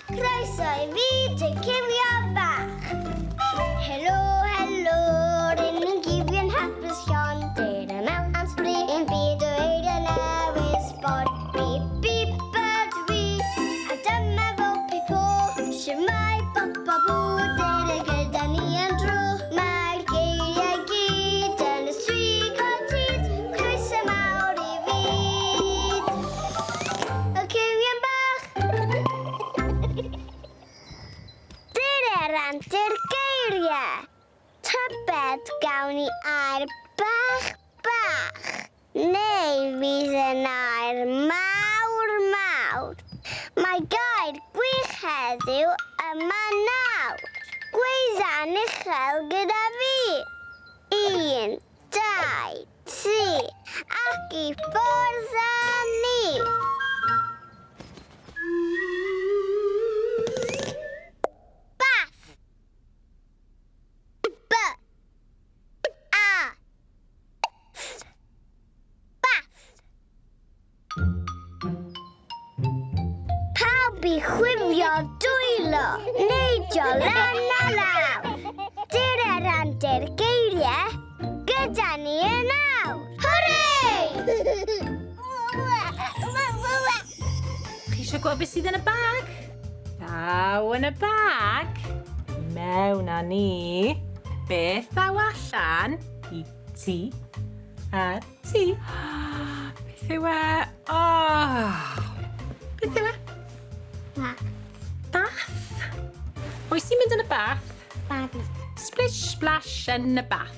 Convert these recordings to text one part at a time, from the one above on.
Croeso i fyd y cywion bach. Helo, helo, rŷn ni'n gywion hapus iawn. Dere mewn am sbri i'n byd o eiriau newydd sbon. Bip, bip ydw i, a dyma fo Pipo. Shwmae bop a bw, dere gyda ni am dro. Mae'r geiriau gyd yn y swigod hud. Croeso mawr i fyd y cywion bach. Dyna'r antur geiriau. Tybed gawn ni air bach bach, neu fydd yn air mawr mawr. Mae gair gwych heddiw yma nawr. Gweidda'n uchel gyda fi. Un, dau, tri, ac i ffwrdd â ni! Bath! B A Th Bath! Pawb i chwifio dwylo, neidio lan a lawr. Dyna randir geiriau gyda ni yn awr. Hwrê! Chi eisiau gweld beth sydd yn y bag? Ddaw yn y bag. Mewn â ni. Beth ddaw allan i ti a ti? Beth yw e? Oh. Beth yw e? Bath. Bath? Pwy sy'n mynd yn y bath? Babi. Splish splash yn y bath.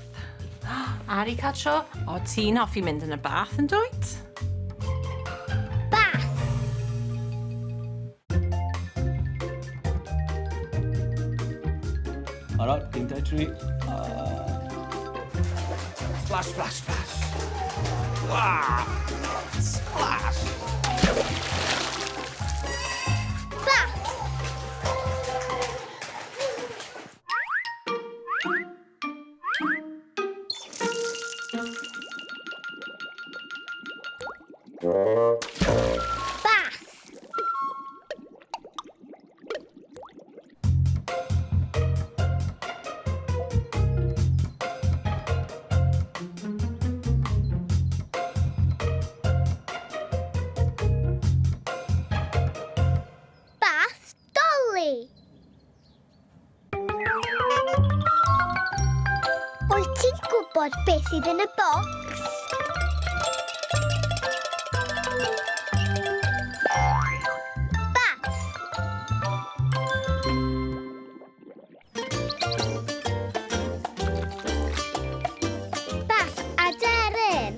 Ari cael tro? O, ti'n hoffi mynd yn y bath yn dwyt? Bath. Alright, 1, 2, 3. Splash, splash, splash. Wah! Splash! Bath. Bath. Bath Dolly. Wyt ti'n gwybod beth sydd yn y bocs? Bath. Bath aderyn.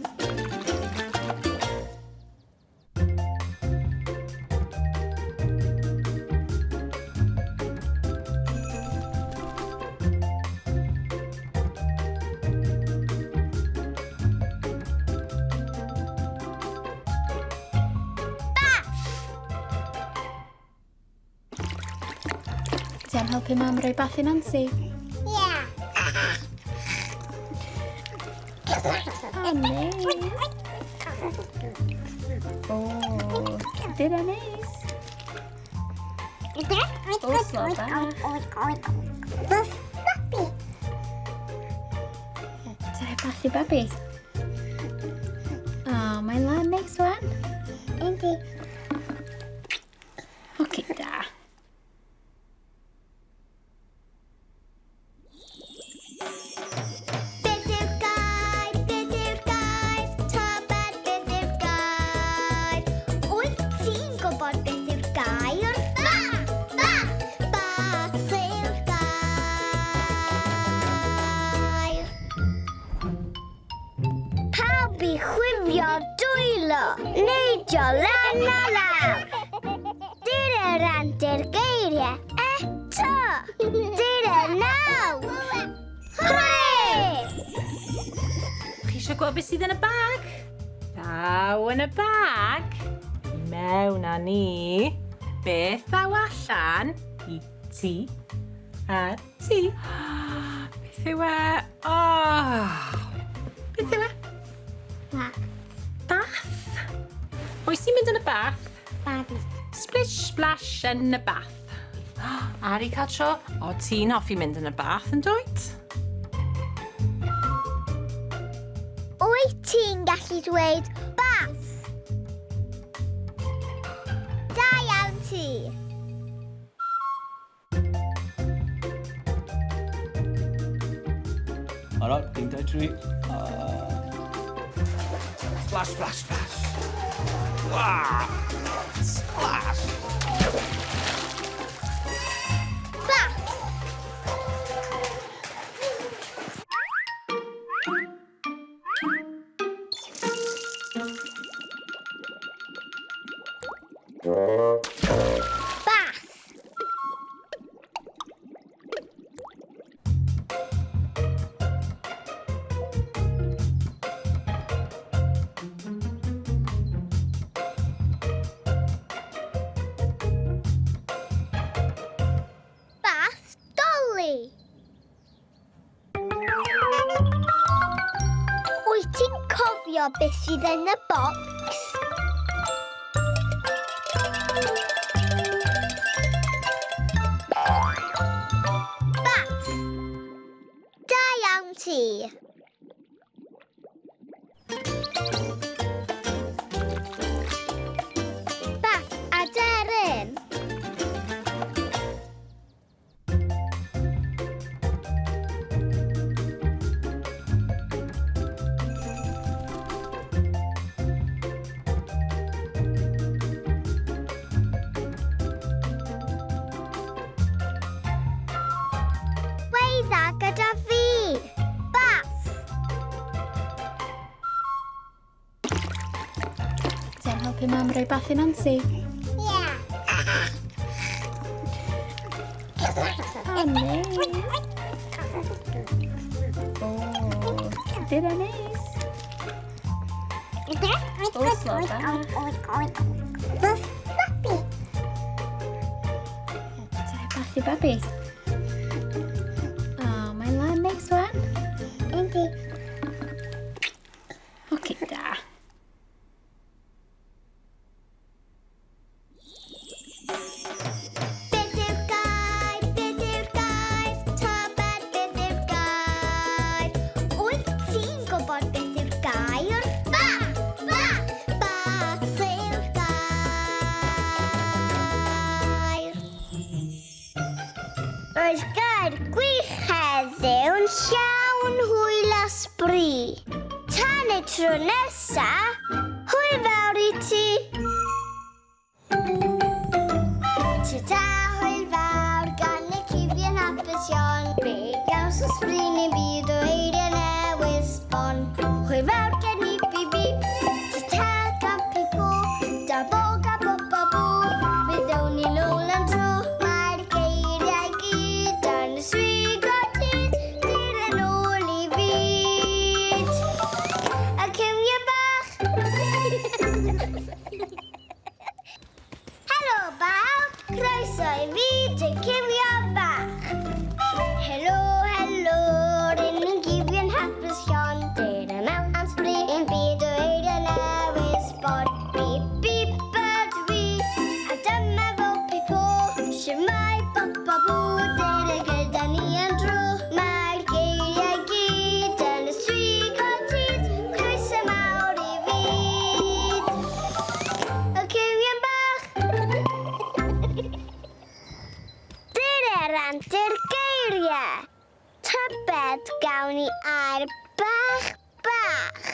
Ti am helpu mam roi bath i Nancy? Ie. O, neis. O, dyna neis. O, slo bach. Bath babi. Ti'n rhoi bath i babi? O, mae'n lan neis wan. Yndi. Oce, da. Beth yw'r gair? Beth yw'r gair? Tybed beth yw'r gair? Wyt ti'n gwybod beth yw'r gair? Bath! Bath! Bath yw'r gair. Pawb i chwifio dwylo, neidio lan a lawr. Dyna randir geiriau eto. Dyna nawr. Hwrê! Chi eisiau gweld beth sydd yn y bag? Ddaw yn y bag. Mewn â ni. Beth ddaw allan i ti a ti? Beth yw e? Oh. Beth yw e? Bath. Bath? Pwy sy'n mynd yn y bath? Babi. Splish splash yn y bath. Ari cael tro? O, ti'n hoffi mynd yn y bath yn dwyt? Wyt ti'n gallu dweud bath? Da iawn ti. Alright, 1, 2, 3. Splash, splash, splash. Wah! Splash! Bath. Bath. Bath dolly. Wyt ti'n cofio beth sydd yn y bocs? Bath. Da iawn ti. Bath aderyn. Weidda gyda fi. Bath. Ti am helpu mam roi bath i Nancy? Yeah. O, neis. O, dyna neis. Oslo bach. Bath babi. Ti rhoi bath i babi? O, mae'n lan neis wan. Yndi. Oce, da. Beth yw'r gair? Beth yw'r gair? Tybed beth yw'r gair? Wyt ti'n gwybod beth yw'r gair? Bath! Bath! Bath yw'r gair. Roedd gair gwych heddiw'n llawn hwyl a sbri. Tan y tro nesa, hwyl fawr i ti. Ta-ta, hwyl fawr gan y cyfion hapusion. Fe gaws o sbri ni'n byd o eiriau newydd sbon. Hwyl fawr gen i bi bi. Ta-ta gan pi-pw. Da bo ga bo ba bw. Mi ddown ni nôl am tro. Mae'r geiriau gyd yn y swigo tyd. Dyr yn ôl i fyd. Y cywion bach. Helo bawb, croeso i fi, y cywion bach. Helo, helo, ryn ni'n gyfion hapus iawn. Dyr yma am sbri ein byd o eiriau newydd sbon. Bip, bip, ydw i, a dyma fo pi-po. Shwmae, bop, ba, bw, dyr y gyda ni yn dro. Mae'r geiriau gyd yn y swigo tyd. Croeso mawr i fyd. Y cywion bach. Dyr yr antur geiriau. Tybed gawn ni air bach bach.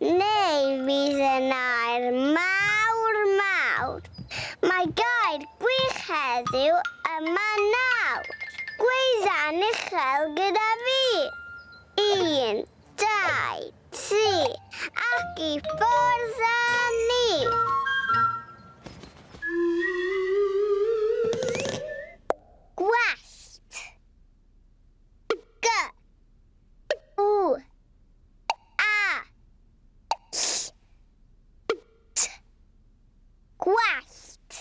Neu fydd yn air mawr mawr. Mae gair gwych heddiw yma nawr. Gweidda'n uchel gyda fi. 1, 2, 3, ac i ffwrdd â ni. Gwallt. G. W. A. Ll. T. Gwallt.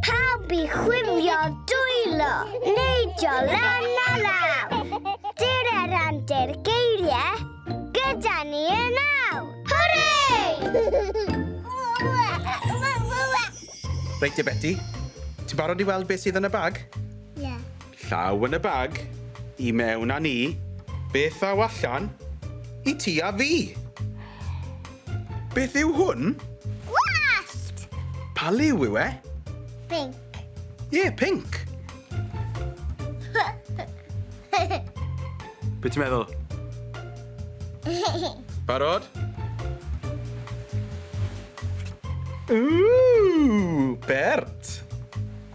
Pawb i chwifio dwylo, neidio lan a lawr. Dyr yr antur geiriau, gyda ni yn awr. Hwrê! Reit te Betty, ti'n barod i weld beth sydd yn y bag? Ie. Yeah. Llaw yn y bag, i mewn â ni, beth aw allan, i ti a fi. Beth yw hwn? Gwallt! Pa liw yw e? Pink. Ie, yeah, pink. Be ti'n meddwl? Barod? Ooh, Bert!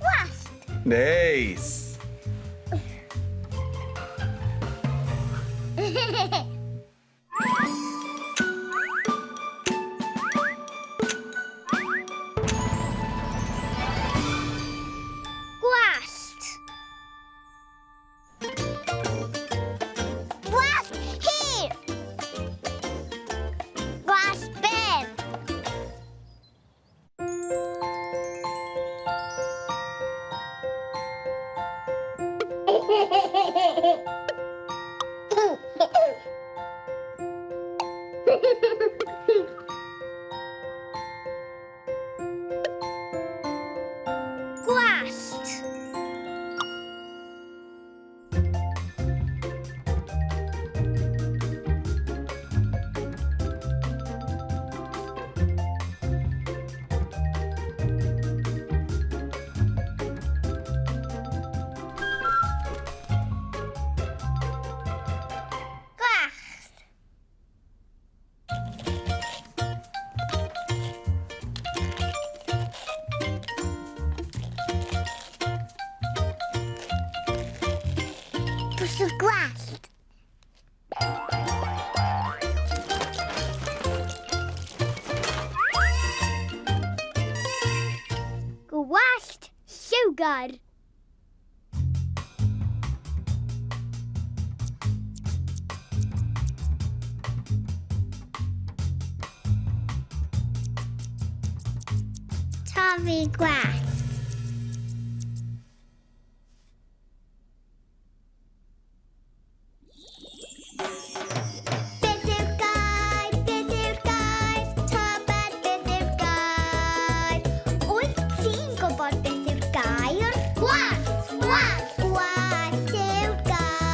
Gwallt! Neis! Gwallt! Gwallt hir! Gwallt byr! Gwallt! Gwallt! Brwsio'r gwallt. Gwallt lliwgar. Torri gwallt. Beth yw'r gair? Beth yw'r gair? Tybed beth yw'r gair? Wyt ti'n gwybod beth yw'r gair? Gwallt! Gwallt! Gwallt yw'r gair.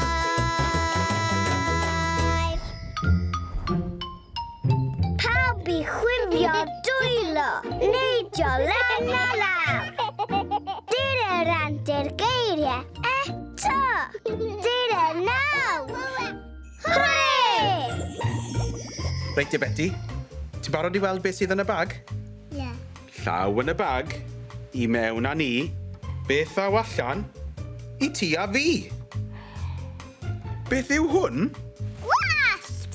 Pawb i chwifio dwylo, neidio lan a lawr. Dyna rant i'r geiriau eto. Dyna nawr. Hwrê! Reit te Betty, ti'n barod i weld beth sydd yn y bag? Ie. Yeah. Llaw yn y bag, i mewn â ni, beth aw allan, i ti a fi. Beth yw hwn? Gwallt!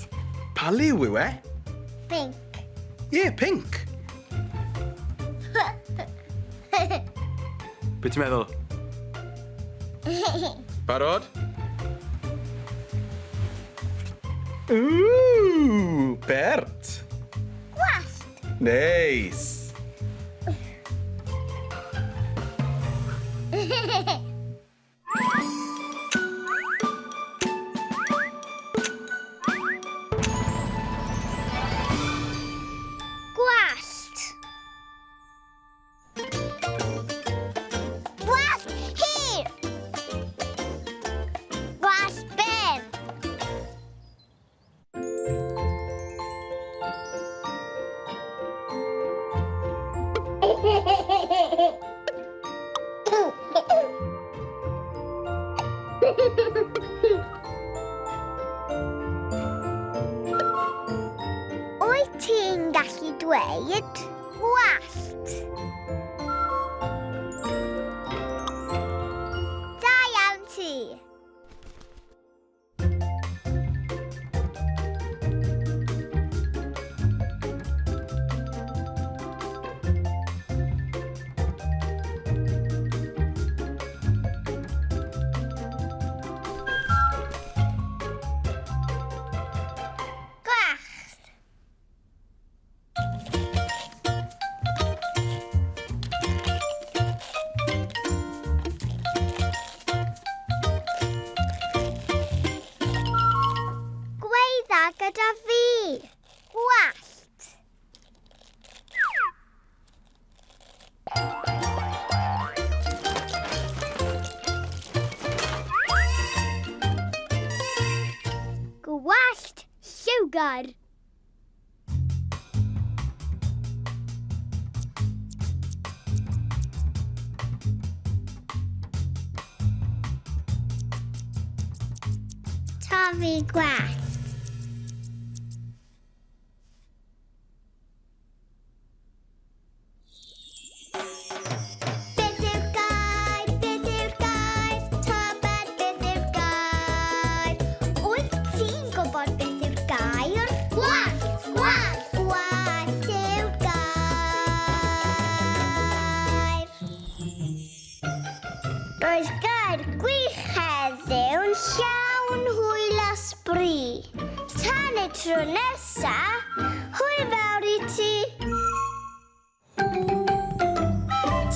Pa liw yw e? Pink. Ie, yeah, pink. Be ti'n meddwl? Barod? Ooh, Bert! Gwallt! Neis! Gwallt! Gwallt hir! Gwallt byr! Wyt ti'n gallu dweud gwallt? Da iawn ti! Gwallt! Lloegr. Torri gwallt. Beth yw'r gair? Beth yw'r gair? Tybed beth yw'r gair? Wyt ti'n gwybod beth yw'r gair? Gwallt! Gwallt! Gwallt yw'r gair. Roedd gair gwych heddiw'n llawn hwyl a sbri. Tan y tro nesa, hwyl fawr i ti!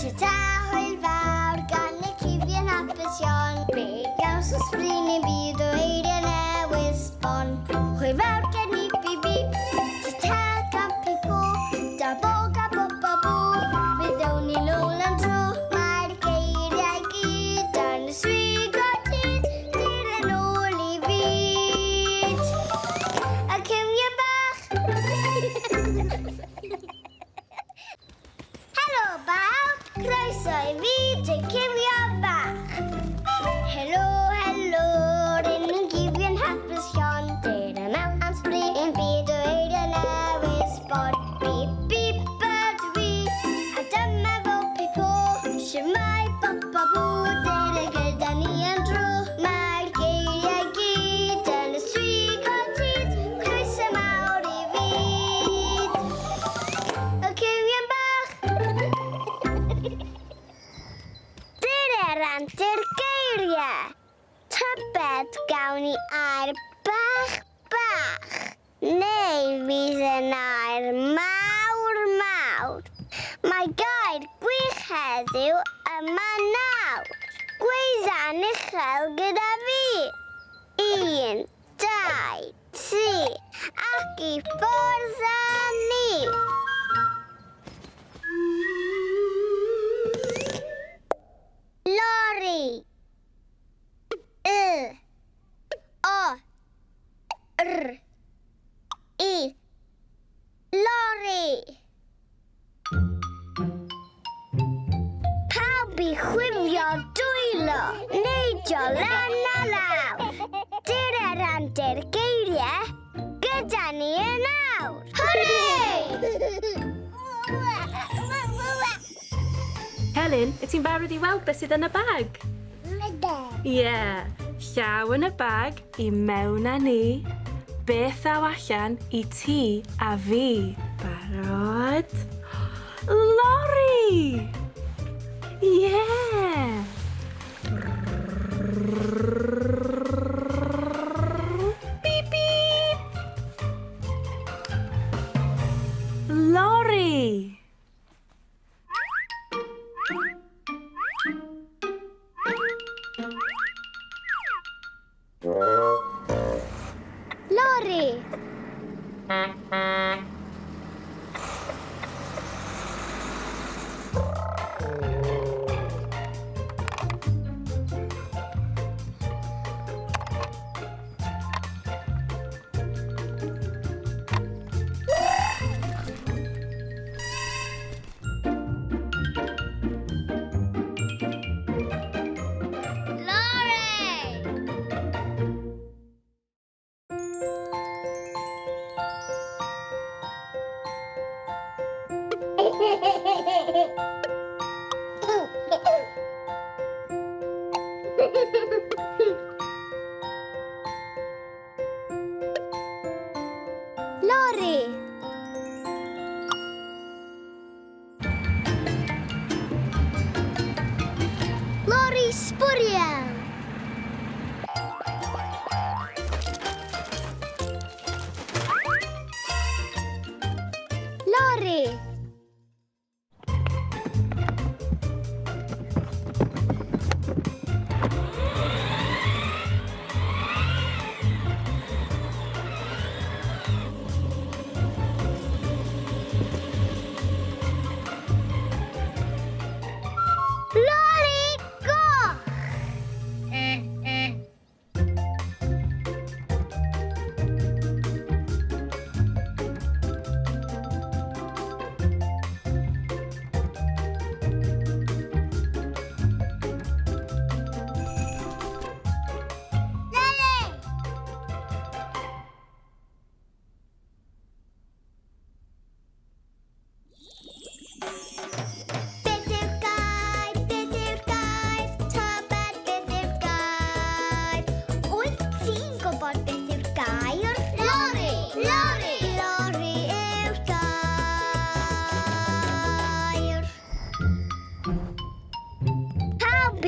Ta-ta, hwyl fawr gan y cyfion hapus iawn. Fe gaws y sbri ni'n byd o eiriau newydd sbon. Hwyl fawr gen i bi bi, ta-ta gan pi pw, da bo ga bo ba bw. Mi ddown ni nôl am dro, mae'r geiriau gyd yn y swigo tyd, dyr yn ôl i fyd. Y cywion bach! Helo bawb, croeso i fyd y cywion bach. Helo, helo, rŷn ni'n gyfion hapus iawn. Dyr yma am sbri ein byd o eiriau newydd sbon. Bip, bip ydw i, a dyma fo Pipo. Shwmae bop a bw, dyr y gyda ni am dro. Mae'r geiriau gyd yn y swigo tyd, croeso mawr i fyd. Y cywion bach! Dyr antur geiriau. Tybed gawn ni air bach bach, neu fydd yn air mawr mawr. Mae gair gwych heddiw yma nawr. Gweidda'n uchel gyda fi. 1, 2, 3, ac i ffwrdd â ni! Lori. L. O. R. I. Lori. Pawb i chwifio dwylo, neidio lan a lawr. Dyr antur geiriau, gyda ni yn awr. Hwrê! Helen, wyt ti'n barod i weld beth sydd yn y bag? Ydw. Ie. Yeah. Llaw yn y bag i mewn â ni. Beth aw allan i ti a fi. Barod? Lori! Ie! Yeah. Beep, beep! Lori! Lori. Lori! Lori! Lori sbwriel! Lori! Lori goch!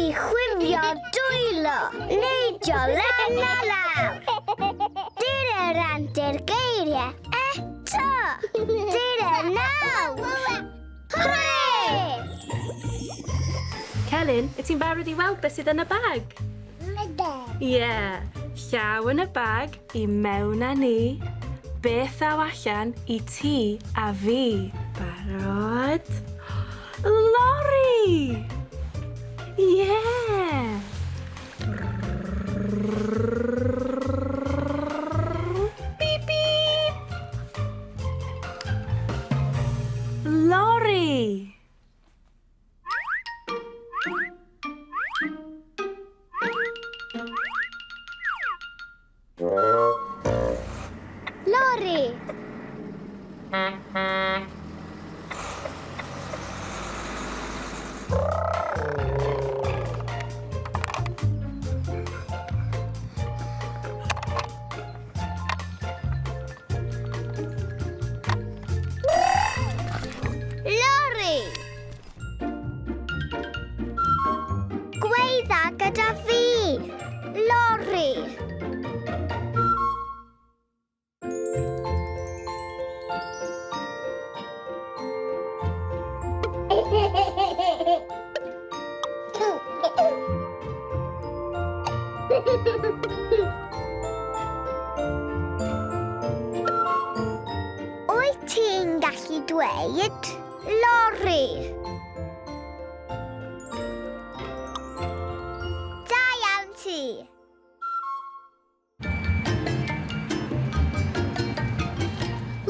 mi chwifio dwylo, neidio lan a lawr. Dyna randir geiriau eto. Dyna nawr. Hwrê! Celyn, wyt ti'n barod i weld beth sydd yn y bag? Ydw. Ie. Yeah. Llaw yn y bag, i mewn â ni. Beth aw allan i ti a fi. Barod? Lori! Ie! Yeah. Beep, beep! Lori! Lori! Lori! Gweidda gyda fi! Lori! Wyt ti'n gallu dweud lori? Da iawn ti!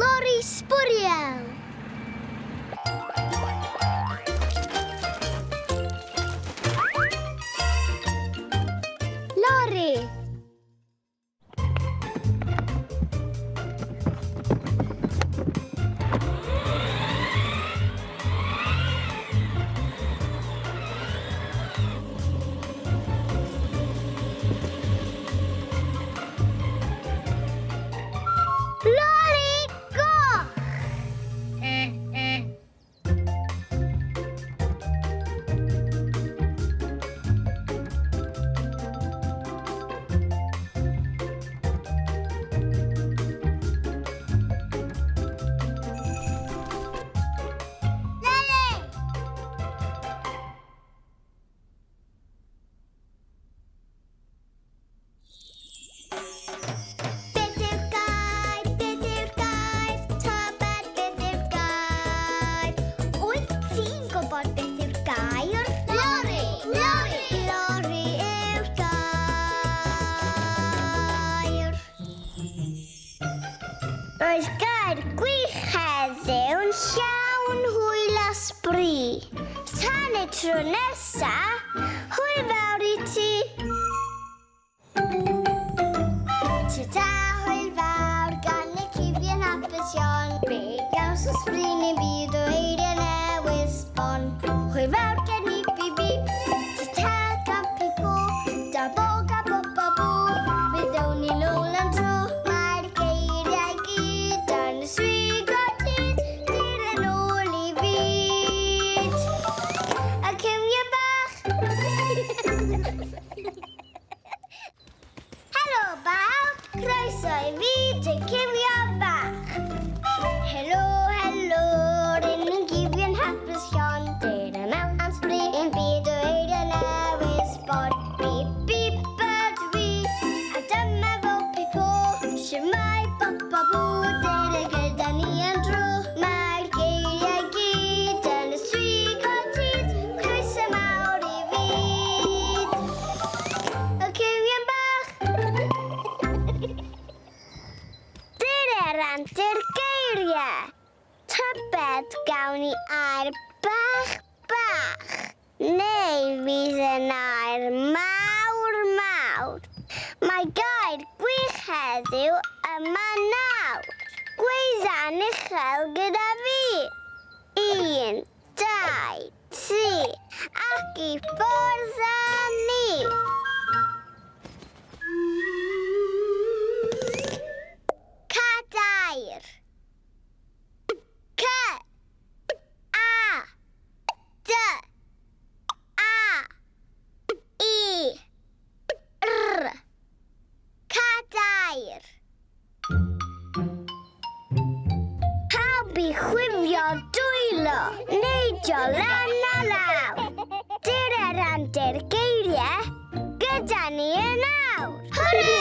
Lori sbwriel! Lori! Lori goch! Lily! Beth yw'r gair? Beth yw'r gair? Tybed beth yw'r gair? Wyt ti'n gwybod beth yw'r gair? Lori! Lori! Lori yw'r gair. Roedd gair gwych heddiw'n llawn hwyl a sbri. Tan y tro nesa, hwyl fawr i ti. Ta-ta, hwyl fawr gan y cyfion hapus iawn. Fe gawson sbri neu'n byd o eiriau newydd sbon. Hwyl fawr gen i bi bi. Ta-ta gan pi-pw. Da bo ga bo ba bw. Fe ddown ni nôl am dro. Mae'r geiriau gyd yn y swigod hyd. Dyr yn ôl i fyd. Y cywion bach. Helo bawb, croeso i fi, dy cywio bach. Helo, helo, ryn ni'n gifio'n hapus iawn. Dyr yma am sbri ein byd o eiriau newydd sbon. Bip, bip, ydw i, a dyma fo pipo. Shwmae, bop, bop, bw, dyr y gyda ni am dro. Mae'r geiriau gyd yn y swigod hyd. Croeso mawr i fyd. Y cywion bach. Dyna'r antur geiriau. Tybed gawn ni air bach bach. Neu fydd yn air mawr mawr. Mae gair gwych heddiw yma nawr. Gweidda'n uchel gyda fi. 1, 2, 3, ac i ffwrdd â ni. Cadair. C. A. D. A. chwifio dwylo, neidio lan a lawr. Dyna randir geiriau gyda ni yn awr. Hwrê!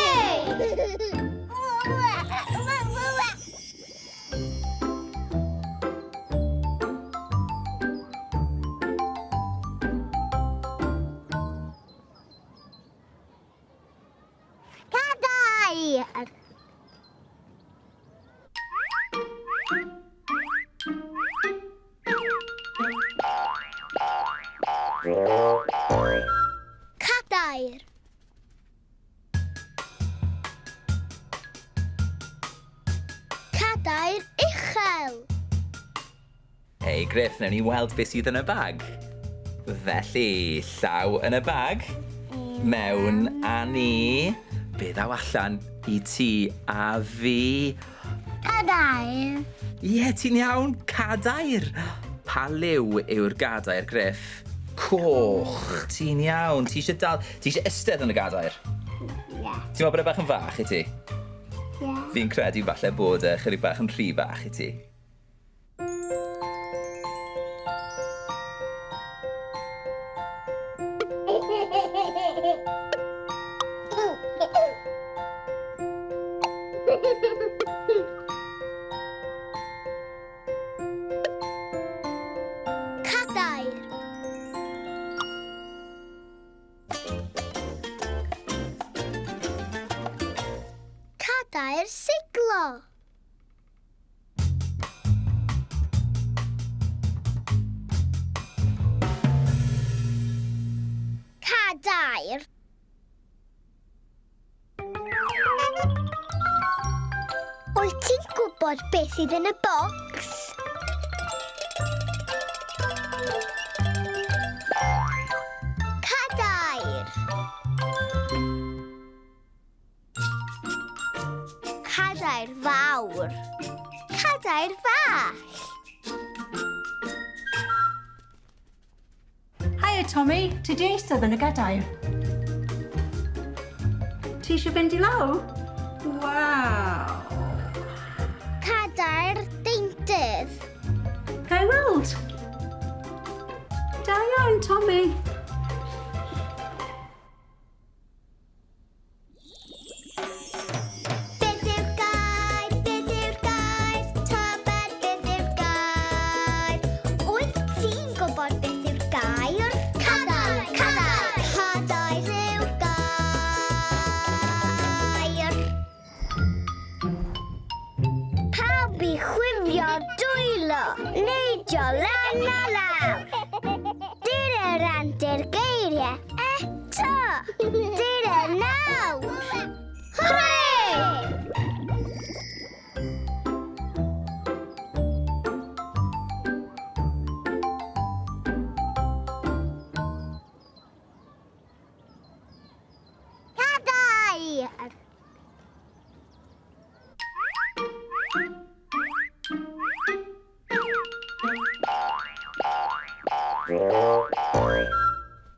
Cadair! Cadair. Cadair uchel. Hei Griff, newn ni weld beth sydd yn y bag. Felly, llaw yn y bag, mewn a ni. Be ddaw allan i ti a fi? Cadair. Ie, yeah, ti'n iawn, cadair. Pa liw yw'r gadair, Griff? Coch, ti'n iawn. Ti eisiau dal... Ti eisiau eistedd yn y gadair? Ie. Ti'n meddwl bod e bach yn fach i ti? Ie. Fi'n credu falle bod e chydig bach yn rhy fach i ti. Cadair. Cadair siglo. Cadair. Wyt ti'n gwybod beth sydd yn y bocs? Cadair. Cadair fawr. Cadair fach. Hiya, Tommy. Ti di eistedd yn y gadair? Ti eisiau fynd i lawr? Waw! Cadair deintydd. Ga i weld? Da iawn, Tommy. Beth yw'r gair? Beth yw'r gair? Tybed beth yw'r gair? Wyt ti'n gwybod beth yw'r gair? Cadair! Cadair! Cadair yw'r gair. Pawb i chwifio dwylo, neidio lan a lawr. Dyna randir geiriau eto. Dyna nawr. Hwrê! Cadair!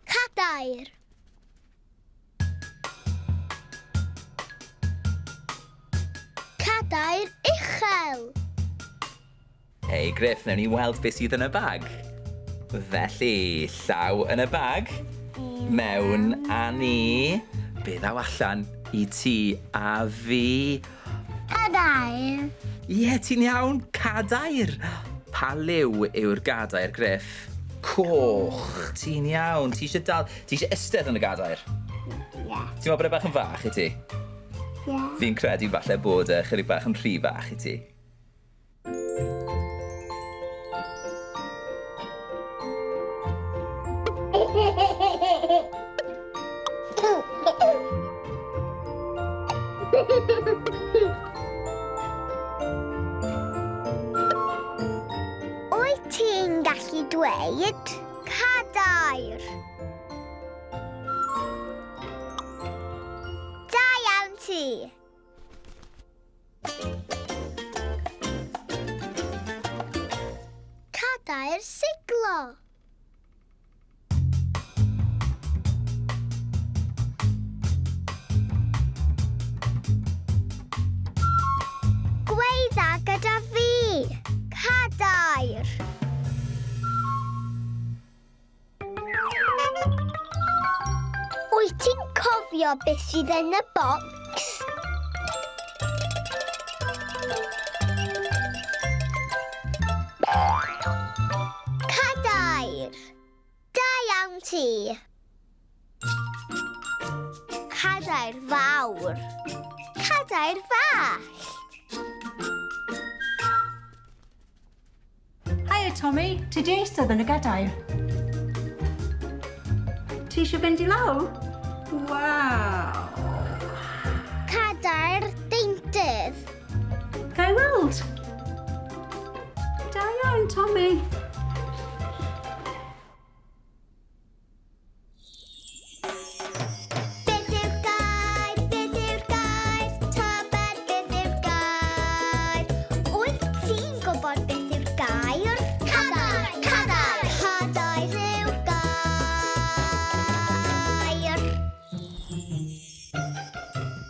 Cadair. Cadair uchel. Hei Griff, newn ni weld beth sydd yn y bag. Felly, llaw yn y bag, mewn a ni. Be ddaw allan i ti a fi? Cadair. Ie, yeah, ti'n iawn, cadair. Pa liw yw'r gadair, Griff? Coch, ti'n iawn. Ti eisiau dal... Ti eisiau eistedd yn y gadair? Ie. Ti'n meddwl bod e bach yn fach i ti? Ie. Fi'n credu falle bod e chydig bach yn rhy fach i ti. Wyt ti'n gallu dweud cadair? Da iawn ti! Cadair siglo. Gweidda gyda fi. Cadair. Wyt ti'n cofio beth sydd yn y bocs? Cadair! Da iawn ti! Cadair fawr. Cadair fach. Hiya, Tommy. Ti di eistedd yn y gadair? Ti eisiau fynd i lawr? Waw! Cadair deintydd. Ga i weld? Da iawn, Tommy. Beth yw'r gair? Beth yw'r gair? Tybed beth yw'r gair? Wyt ti'n gwybod beth yw'r gair? Cadair! Cadair! Cadair yw'r gair.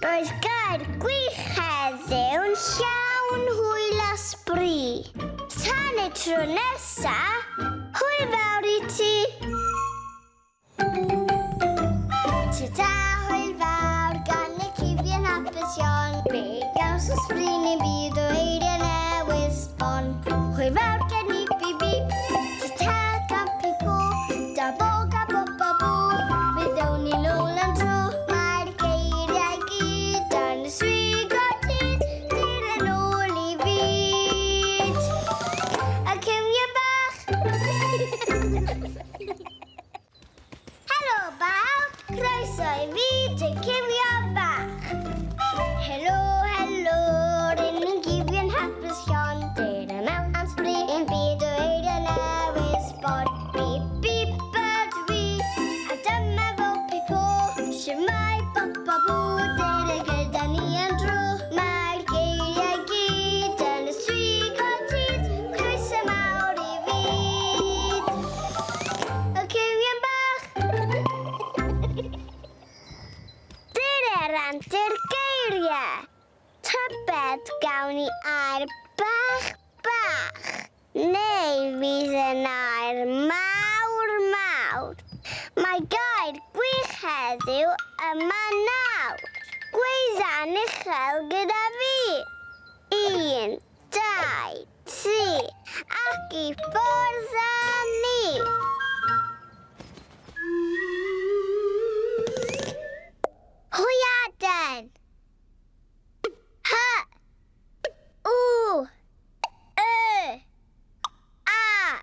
Roedd gair gwych heddiw'n llawn hwyl a sbri. Tan y tro nesa, hwyl fawr i ti! Ta-ta, hwyl fawr gan y cyfion hapus iawn. Fe gaws o sbri ni'n byd o eiriau newydd sbon. Hwyl fawr gen i bi bi, ta-ta gan pi po, da bo ga bo ba bo. Mi ddown ni nôl am dro, mae'r geiriau gyd dan y swigo hyd, dyr yn ôl i fyd. Y cywion bach! Helo bawb, croeso i fi, dy cywion bach. Helo, helo, ryn ni'n gyfion hapus iawn. Dyr yma am sbri yn byd o eiriau newydd sbon. Bip, bip, ydw i, a dyma fo Pipo. Shwmae, bop, bop, bw, dyr y gyda ni am dro. Mae'r geiriau gyd yn y swigod hyd, croeso mawr i fyd. Y cywion bach! Dyr yr antur geiriau. Tybed gawn ni air bach bach, neu fydd yn air mawr mawr. Mae gair gwych heddiw yma nawr. Gweidda'n uchel gyda fi. 1, 2, 3, ac i ffwrdd â ni. Hwyaden. H. U. Y. A.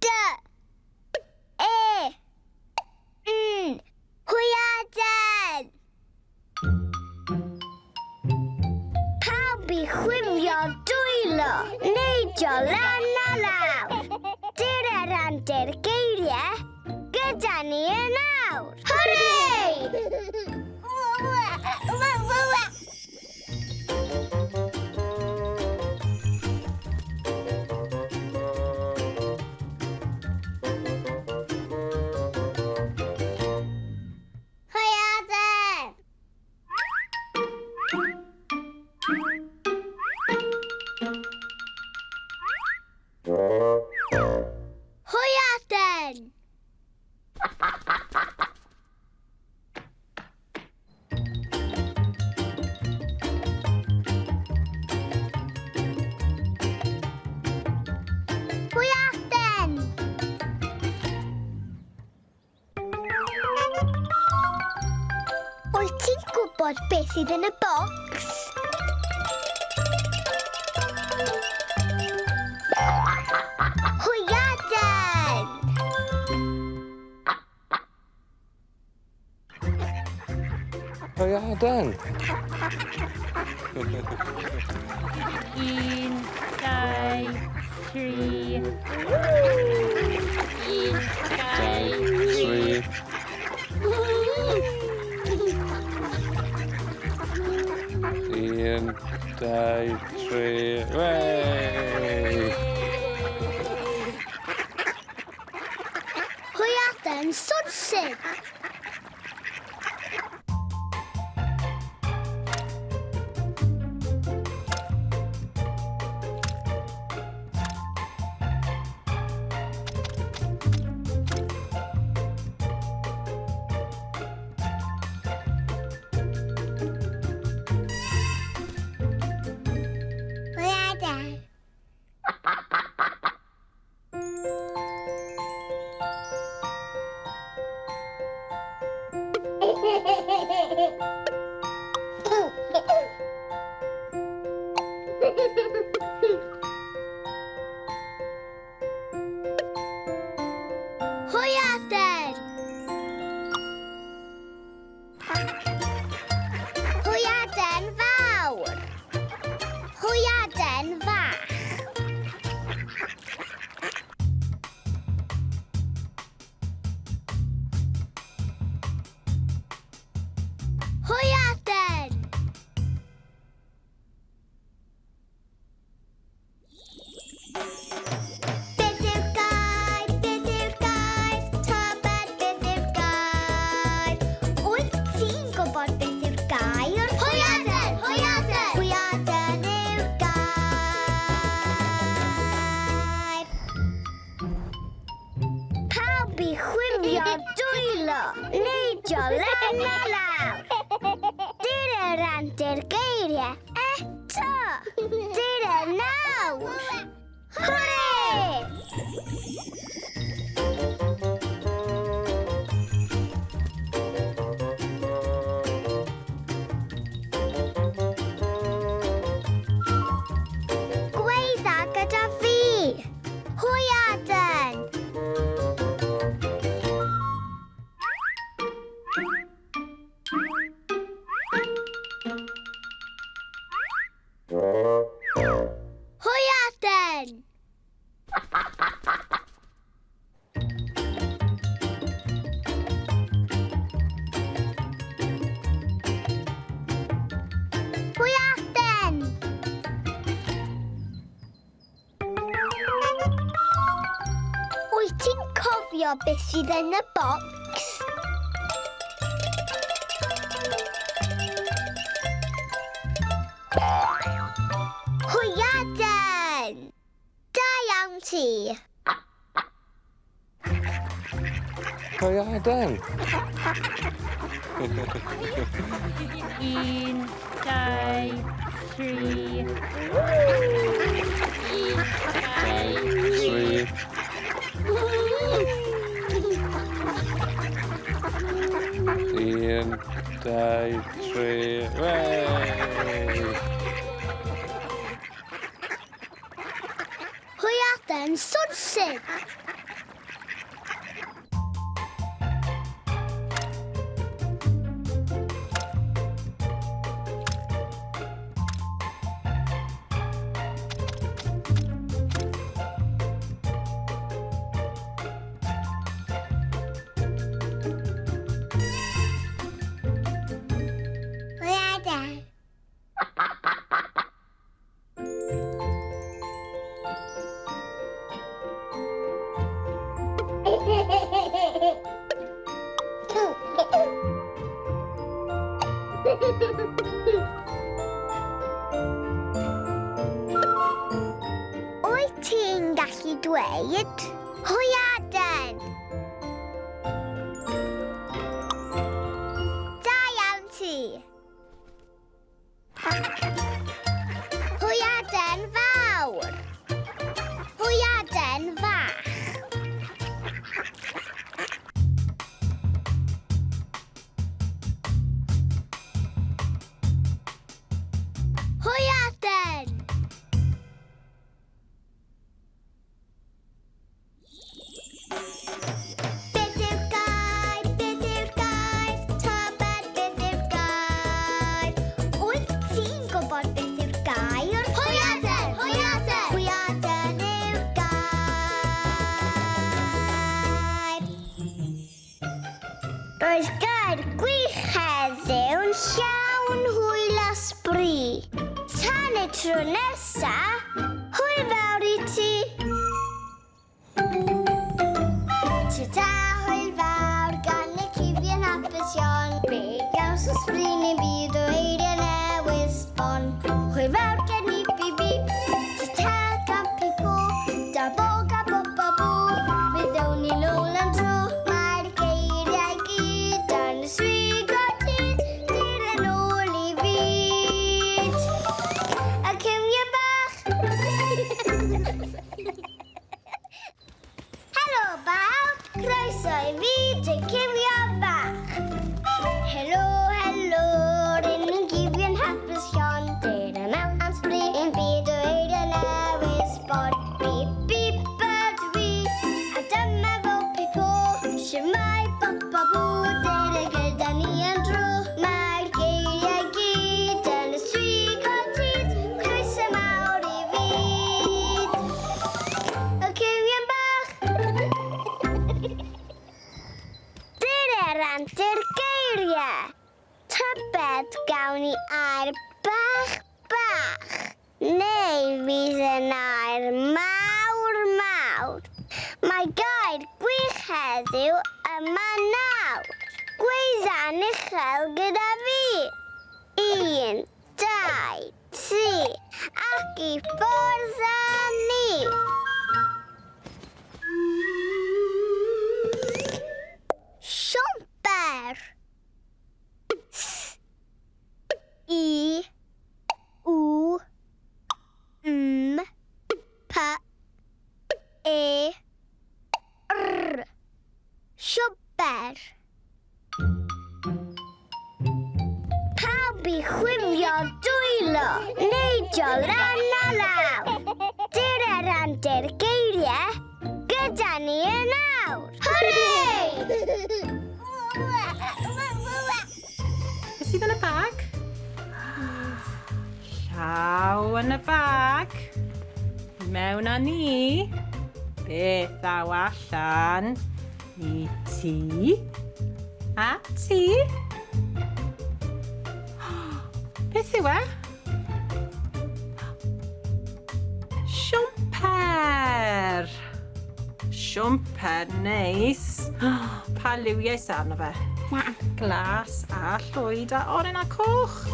D. E. N. Hwyaden. Pawb i chwifio dwylo, neidio lan a lawr. Dyr yr antur geiriau, gyda ni yn awr. Hwrê! Hwyaden! Hwyaden! Hwyaden! Wyt ti'n gwybod beth sydd yn y bocs? Hwyaden! Hwyaden! 1, 2, 3. 1, 2, 3. 1, 2, 3. Wey! Hwyaden swnllyd! Hwyaden! Hwyaden fawr! Hwyaden fach! Hwyaden! Beth yw'r gair? Beth yw'r gair? Tybed beth yw'r gair? Wyt ti'n gwybod beth yw'r gair? Hwyaden! Hwyaden! Hwyaden yw'r gair. Pawb i chwifio dwylo, neidio lan a lawr. Dyna rant i'r geiriau eto. Dyna nawr. Hwrê! Gweidda gyda fi. Hwyaden. Hwyaden. Hwyaden. Wyt ti'n cofio beth sydd yn y bocs? Hwyaden! Da iawn ti. Hwyaden! 1, 2, 3. 1, 2, 3. 1, 2, 3. Wey! Hwyaden swnllyd. Hwyaden. Wyt ti'n gallu dweud hwyaden? Da iawn ti. Hwyaden fawr. Hwyaden fach. Hwyaden! Beth yw'r gair? Beth yw'r gair? Tybed beth yw'r gair? Wyt ti'n gwybod beth yw'r gair? Hwyaden! Hwyaden! Hwyaden yw'r gair. Roedd gair gwych heddiw'n llawn hwyl a sbri. Tan y tro nesa, hwyl fawr i ti. Ta-ta, hwyl fawr gan y cyfion hapus iawn. Fe gawson sbri neu'n byd o eiriau newydd sbon. Hwyl fawr gen i bi bi. Ta-ta gan pi-pw. Da bo ga bo ba bw. Mi ddown ni nôl am dro. Mae'r geiriau gyd dan y swig o hyd. Dyr yn ôl i fyd. Y cywion bach. Helo bawb, croeso i fi, dy cywion bach. Helo, helo, antur geiriau. Tybed gawn ni air bach bach, neu fydd yn air mawr mawr. Mae gair gwych heddiw yma nawr. Gweidda'n uchel gyda fi. 1, 2, 3, ac i ffwrdd â ni! Siwmper! S I W M P E R. Siwmper. Pawb i chwifio dwylo, neidio lan a lawr. Dyna randir geiriau, gyda ni yn awr. Hwrê! Beth sydd yn y bag? Llaw yn y bag. Mewn â ni. Beth ddaw allan i ti? A ti? Beth yw e? Siwmper! Siwmper neis. Pa liwiau sy arno fe? Glas a llwyd a oren a coch.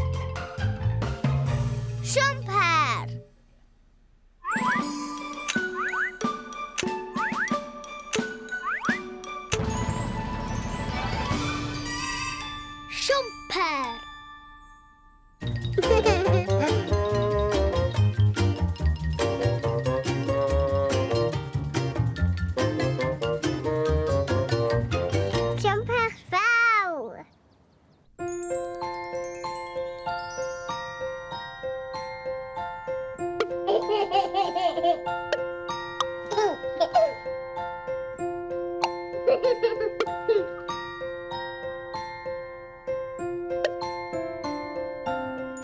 Siwmper! Siwmper! Siwmper fawr!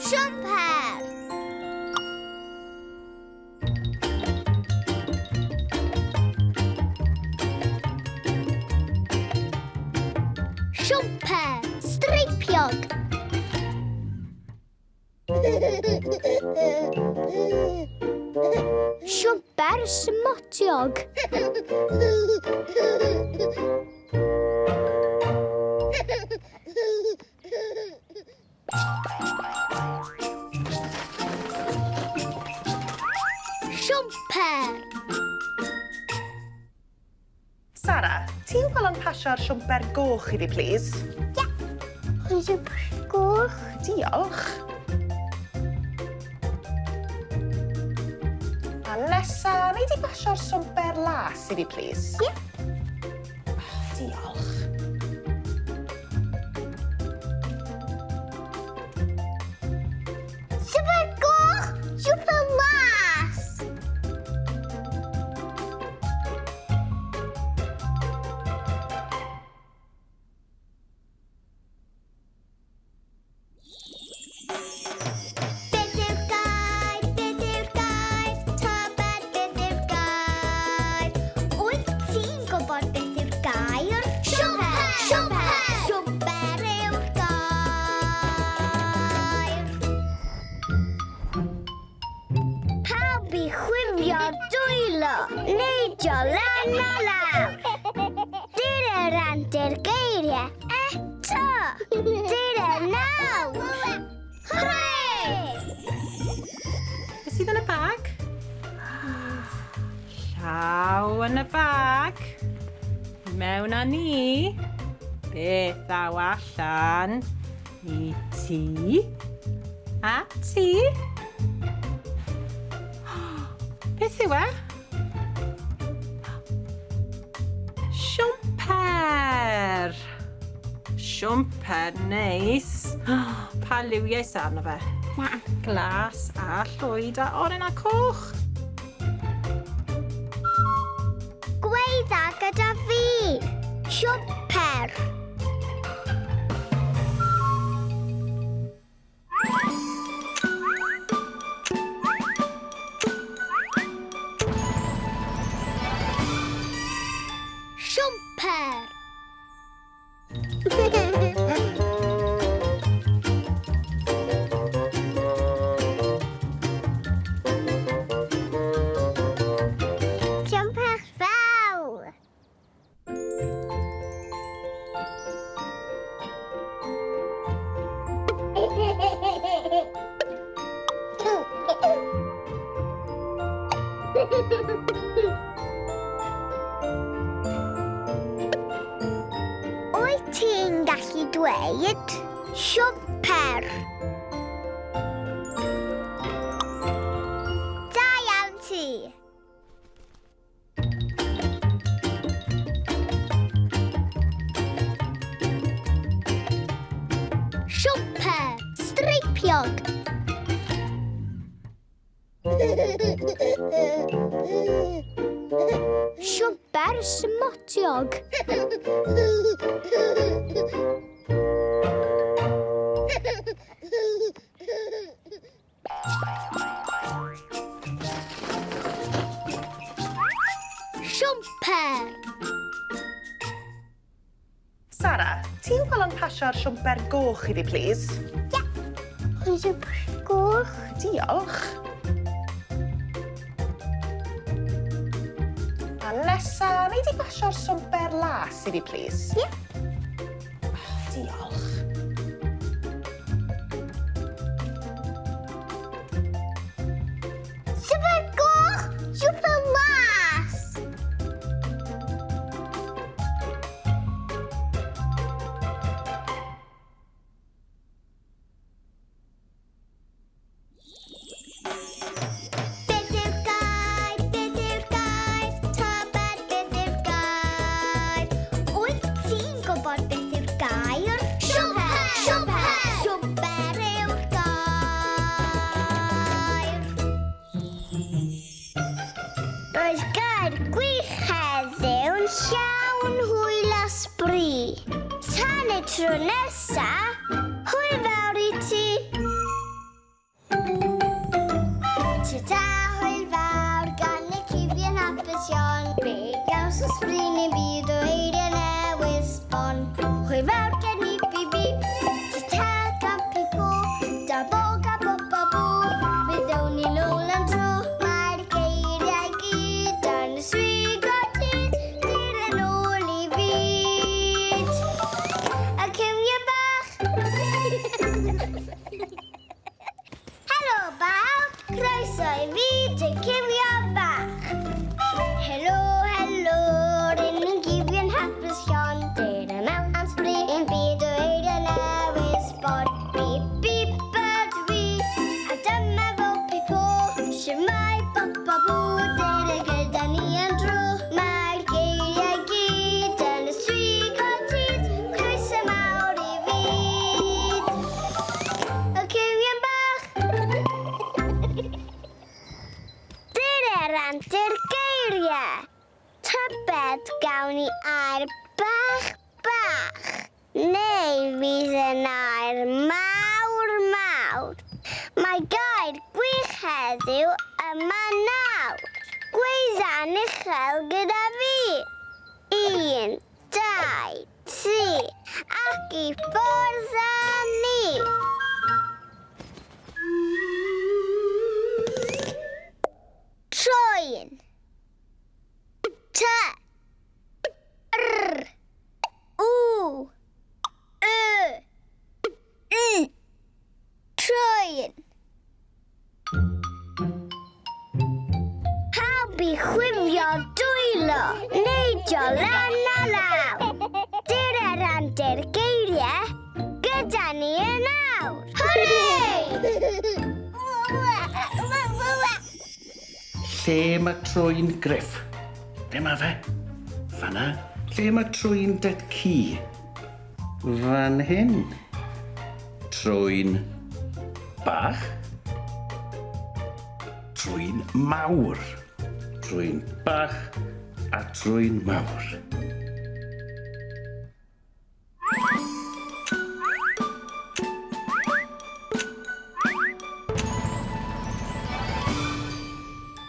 Siwmper! Siwmper streipiog! Siwmper smotiog! Siwmper! Sara, ti'n gweld yn pasio'r siwmper goch i fi, plîs? Ie. Siwmper goch. Diolch. A nesa, nei di basio'r siwmper las i fi, plîs? Ie. Oh, diolch. Siwmper goch, siwmper las. Beth yw'r gair? Beth yw'r gair? Tybed beth yw'r gair? Wyt ti'n gwybod beth yw'r gair? Siwmper! Siwmper! Siwmper yw'r gair. Pawb i chwifio dwylo, neidio lan a lawr. Dyna randir geiriau eto. Dyna nawr. Hwrê! Beth sydd yn y bag? Llaw yn y bag. Mewn â ni. Beth ddaw allan i ti? A ti? Beth yw e? Siwmper! Siwmper neis. Pa liwiau sy arno fe? Glas a llwyd a oren a coch. Gweidda gyda fi. Siwmper. Siwmper. Siwmper fawr! Wyt ti'n gallu dweud siwmper? Da iawn ti! Siwmper streipiog. Siwmper smotiog. Siwmper. Sara, ti'n gweld yn pasio'r siwmper goch i fi, plîs? Ie. Siwmper goch. Diolch. A nesa, nei di basio'r siwmper las i fi, plîs? Ie. Oh, diolch. Siwmper goch, siwmper las. Beth yw'r gair? Beth yw'r gair? Tybed beth yw'r gair? Wyt ti'n gwybod beth yw'r gair? Siwmper! Siwmper! Siwmper yw'r gair. Roedd gair gwych heddiw'n llawn hwyl a sbri. Tan y tro nesa, hwyl fawr i ti. Ta-ta, hwyl fawr gan y cyfion hapus iawn. Fe gaws o sbri ni'n byd o eiriau newydd sbon. Hwyl fawr gen i bi bi. Ta-ta gan pi po. Da bo ga bo ba bo. Mi ddown ni nôl am dro. Mae'r geiriau gyd yn y swigo tyd. Dyr yn ôl i fyd. Y cywion bach. Helo bawb, croeso i fyd y cywion bach. Helo, helo, ryn ni'n gyfion hapus iawn. Dyr yma am sbri ein byd o eiriau newydd sbon. Bip, bip, ydw i, a dyma fo pi po. Shwmae, bop, bop, bw, dyr y gyda ni am dro. Mae'r geiriau gyd yn y swigo tyd. Croeso mawr i fyd. Y cywion bach. Dyr yr antur geiriau. Tybed gawn ni air bach, bach. Neu fydd yn air mawr, mawr. Mae gair gwych heddiw yma nawr. Gweidda'n uchel gyda fi. 1, 2, 3, ac i ffwrdd â ni. Trwyn. T. R. U. Y. N. Trwyn. Pawb i chwifio dwylo, neidio lan a lawr. Dyr yr antur geiriau, gyda ni yn awr. Hwrê! Lle mae trwyn Griff? Lle mae fe? Fan'na. Lle mae trwyn dy ci? Fan hyn. Trwyn bach. Trwyn mawr. Trwyn bach a trwyn mawr.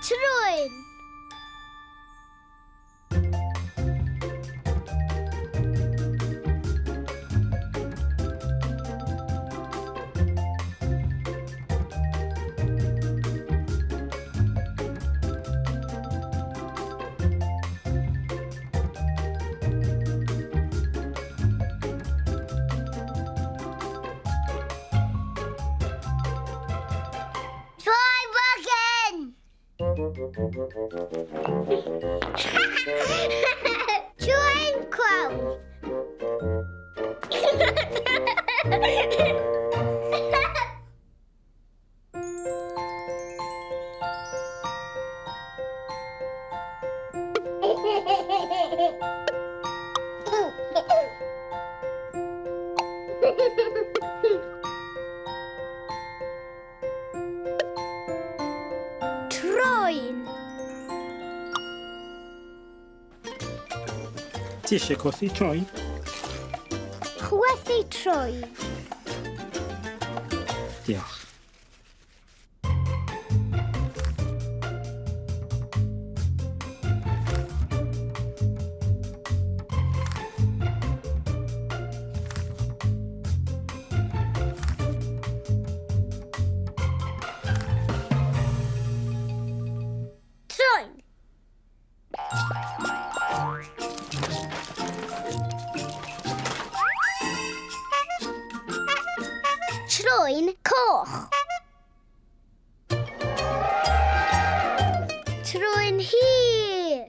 Trwyn. Ti eisiau chwythu trwyn? Chwythu trwyn. Diolch. Trwyn. Trwyn coch. Trwyn hir.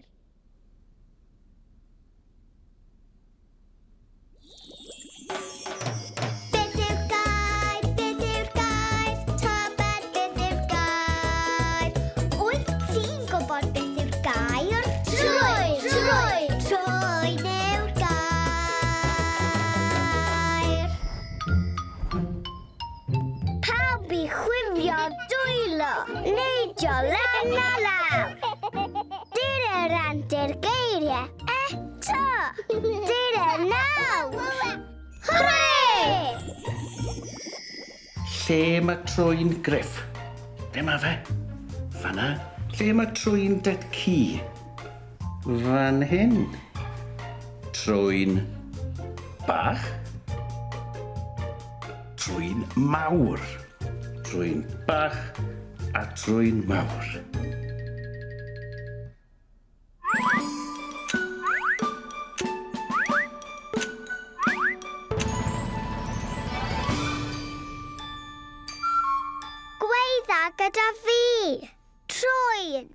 Beth yw'r gair? Beth yw'r gair? Tybed beth yw'r gair? Wyt ti'n gwybod beth yw'r gair? Trwyn! Trwyn! Trwyn yw'r gair. Pawb i chwifio dwylo, neidio lan a lawr. Dyna rant i'r geiriau eto. Dyna nawr. Hwrê! Lle mae trwyn Griff? Ble mae fe? Fanna. Lle mae trwyn Dad-cu? Fan hyn. Trwyn bach. Trwyn mawr. Trwyn bach a trwyn mawr. Gweidda gyda fi. Trwyn.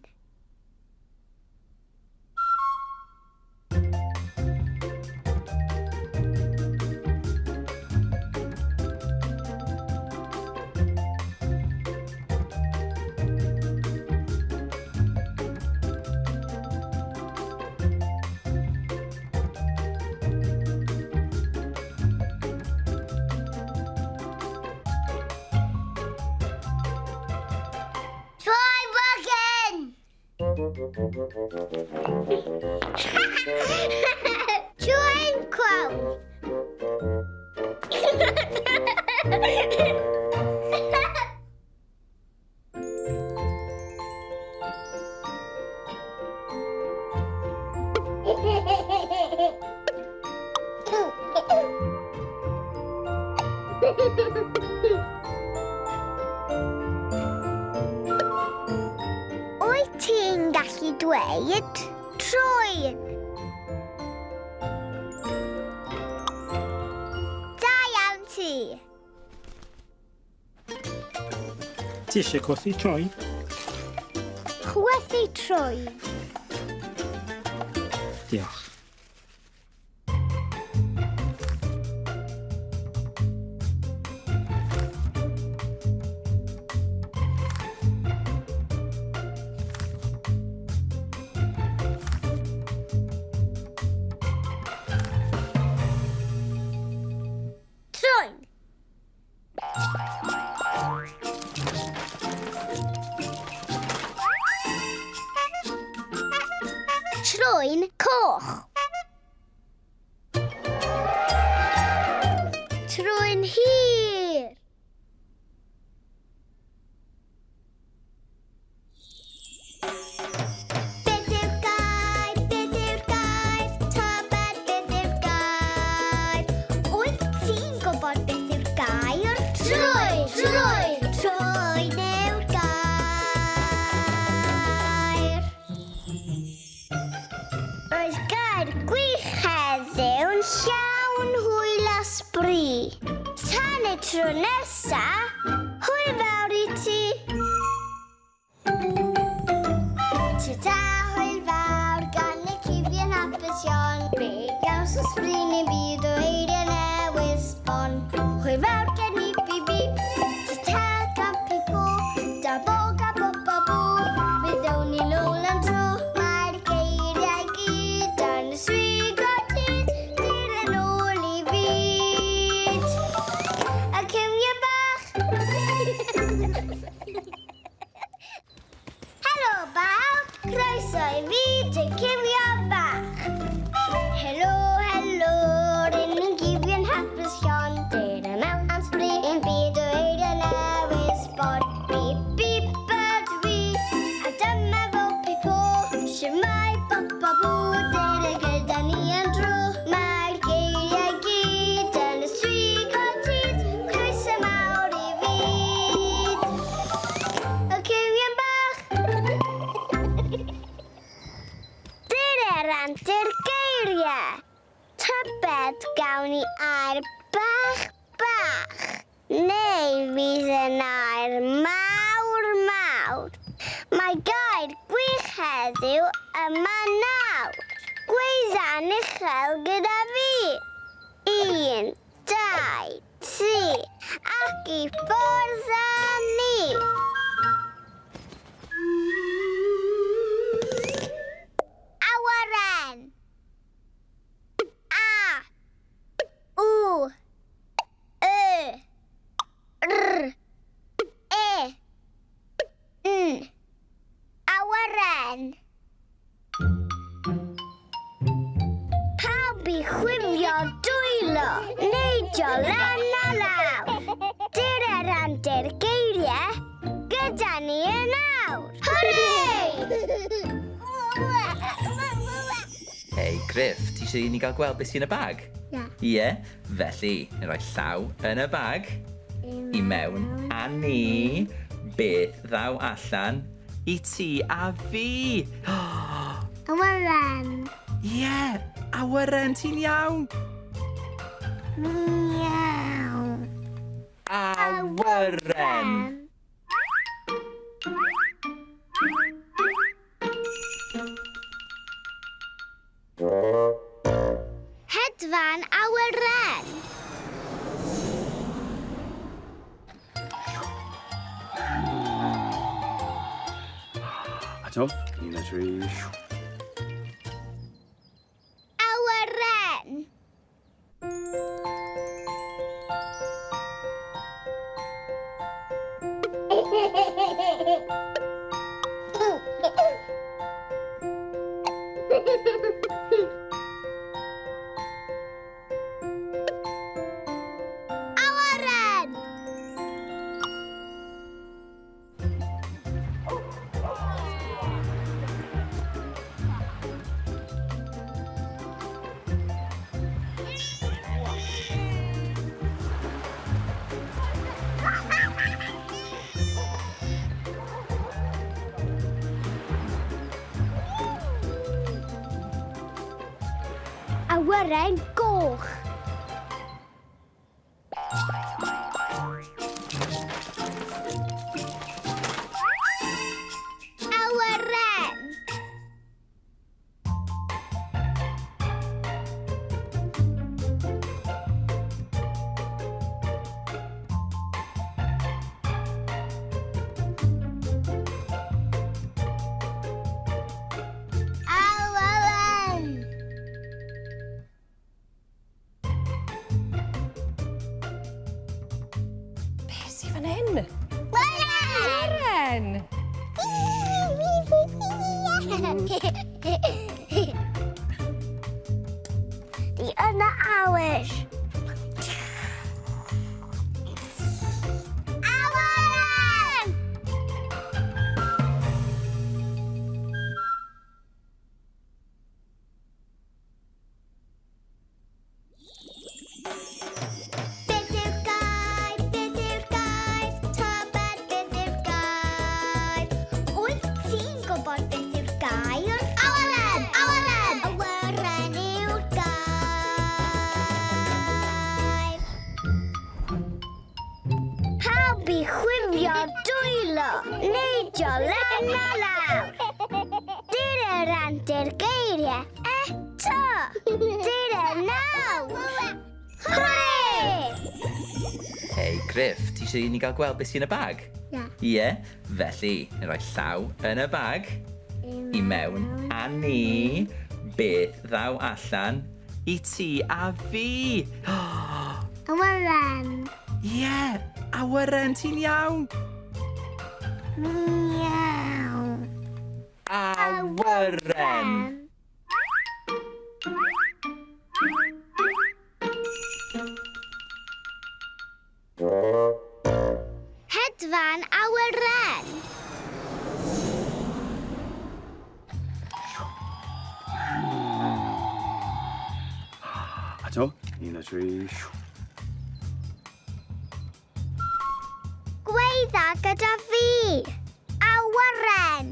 Trwy bwgyn! Trwyn clown! Wyt ti'n gallu dweud trwyn? Da iawn ti. Ti eisiau chwythu trwyn? Chwythu trwyn. Diolch. Trwyn. Trwyn coch. Trwyn hir. Beth yw'r gair? Beth yw'r gair? Tybed beth yw'r gair? Wyt ti'n gwybod beth yw'r gair? Trwyn! Trwyn! Trwyn yw'r gair. Roedd gair gwych heddiw'n llawn hwyl a sbri. Tan y tro nesa, hwyl fawr i ti. Ta-ta, hwyl fawr gan y cyfion hapus iawn. Fe gawson sbri ni'n byd o eiriau newydd sbon. Hwyl fawr gen i bi bi. Ta-ta gan pi-pw. Da bo ga bo ba bw. Mi ddown ni nôl am dro. Mae'r geiriau gyd dan y swig o hyd. Dyr yn ôl i fyd. Y cywion bach. Helo bawb, croeso i fyd y cywion bach. Helo, geiriau. Tybed gawn ni air bach bach, neu fydd yn air mawr mawr. Mae gair gwych heddiw yma nawr. Gweidda'n uchel gyda fi. Un, dau, tri, ac i ffwrdd â ni! Awyren! A U Y R E N Awyren. Pawb i chwifio dwylo, neidio lan a lawr. Dyna randir geiriau gyda ni yn awr. Hwrê! Hei, Griff, ti eisiau i ni gael gweld beth sy'n y bag? Ie. Ie, felly, ni'n rhoi llaw yn y bag, i mewn a ni, beth ddaw allan i ti a fi. Awyren. Ie, awyren, ti'n iawn. Miaw. Awyren. Hedfan awyren. A to, un, dau, tri. Awyren. Awyren! Awyren goch. Awyren. Awyren. Be sy fan hyn? Awyren! Ren! Di yn y awyr. Awyren! Beth yw'r gair? Beth yw'r gair? Tybed beth yw'r gair? Wyt ti'n gwybod beth yw'r gair? Awyren! Awyren! Awyren yw'r gair. Pawb i chwifio dwylo, neidio lan a lawr. Dyna randir geiriau eto. Dyna nawr. Hwrê! Hei, Griff, ti eisiau i ni gael gweld beth sy'n y bag? Ie. Ie, felly, ni'n rhoi llaw yn y bag, i mewn a ni, beth ddaw allan i ti a fi. Awyren. Ie, awyren, ti'n iawn. Miaw. Awyren. Hedfan awyren. A to, un, dau, tri. Gweidda gyda fi. Awyren.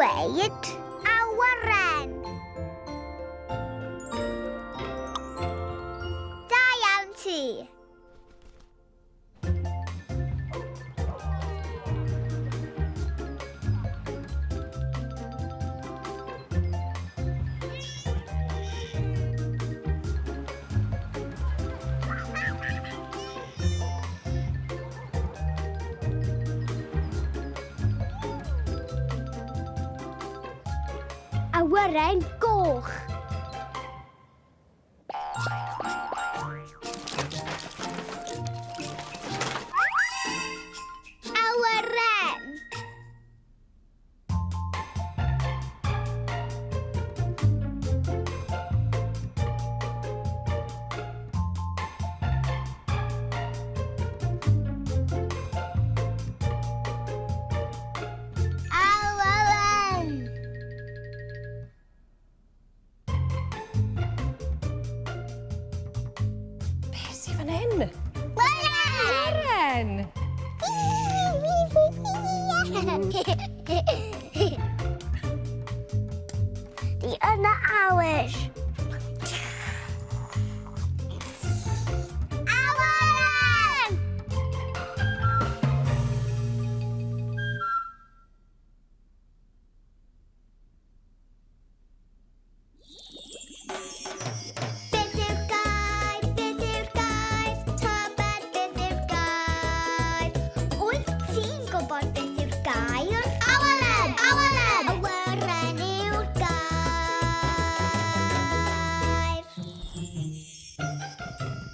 dweud awyren. Da iawn ti. Awyren goch. Awyren. Awyren. Be sy fan hyn? Awyren! Awyren! Di yn y awyr. Awyren! Beth yw'r gair? Beth yw'r gair? Tybed beth yw'r gair? Wyt ti'n gwybod beth yw'r gair? Awyren! Awyren! Awyren yw'r gair.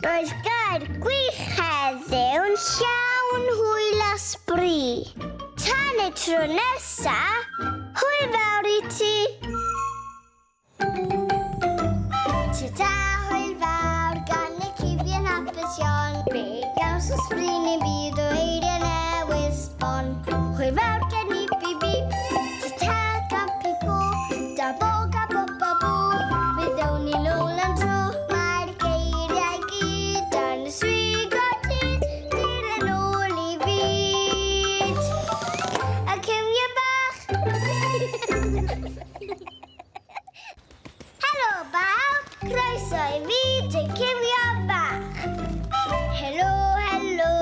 Roedd gair gwych heddiw'n llawn hwyl a sbri. Tan y tro nesa, hwyl fawr i ti! Ta-ta, hwyl fawr gan y cyfion hapus iawn. Fe gawson sbri neu'n byd o eiriau newydd sbon. Hwyl fawr gen i bi bi. Ta-ta gan pi po. Da bo ga bo ba bo. Mi ddown ni nôl am dro. Mae'r geiriau gyd dan y swigo hyd. Dyr yn ôl i fyd. Y cywion bach. Helo bawb, croeso i fi, dy cywion bach. Helo, helo,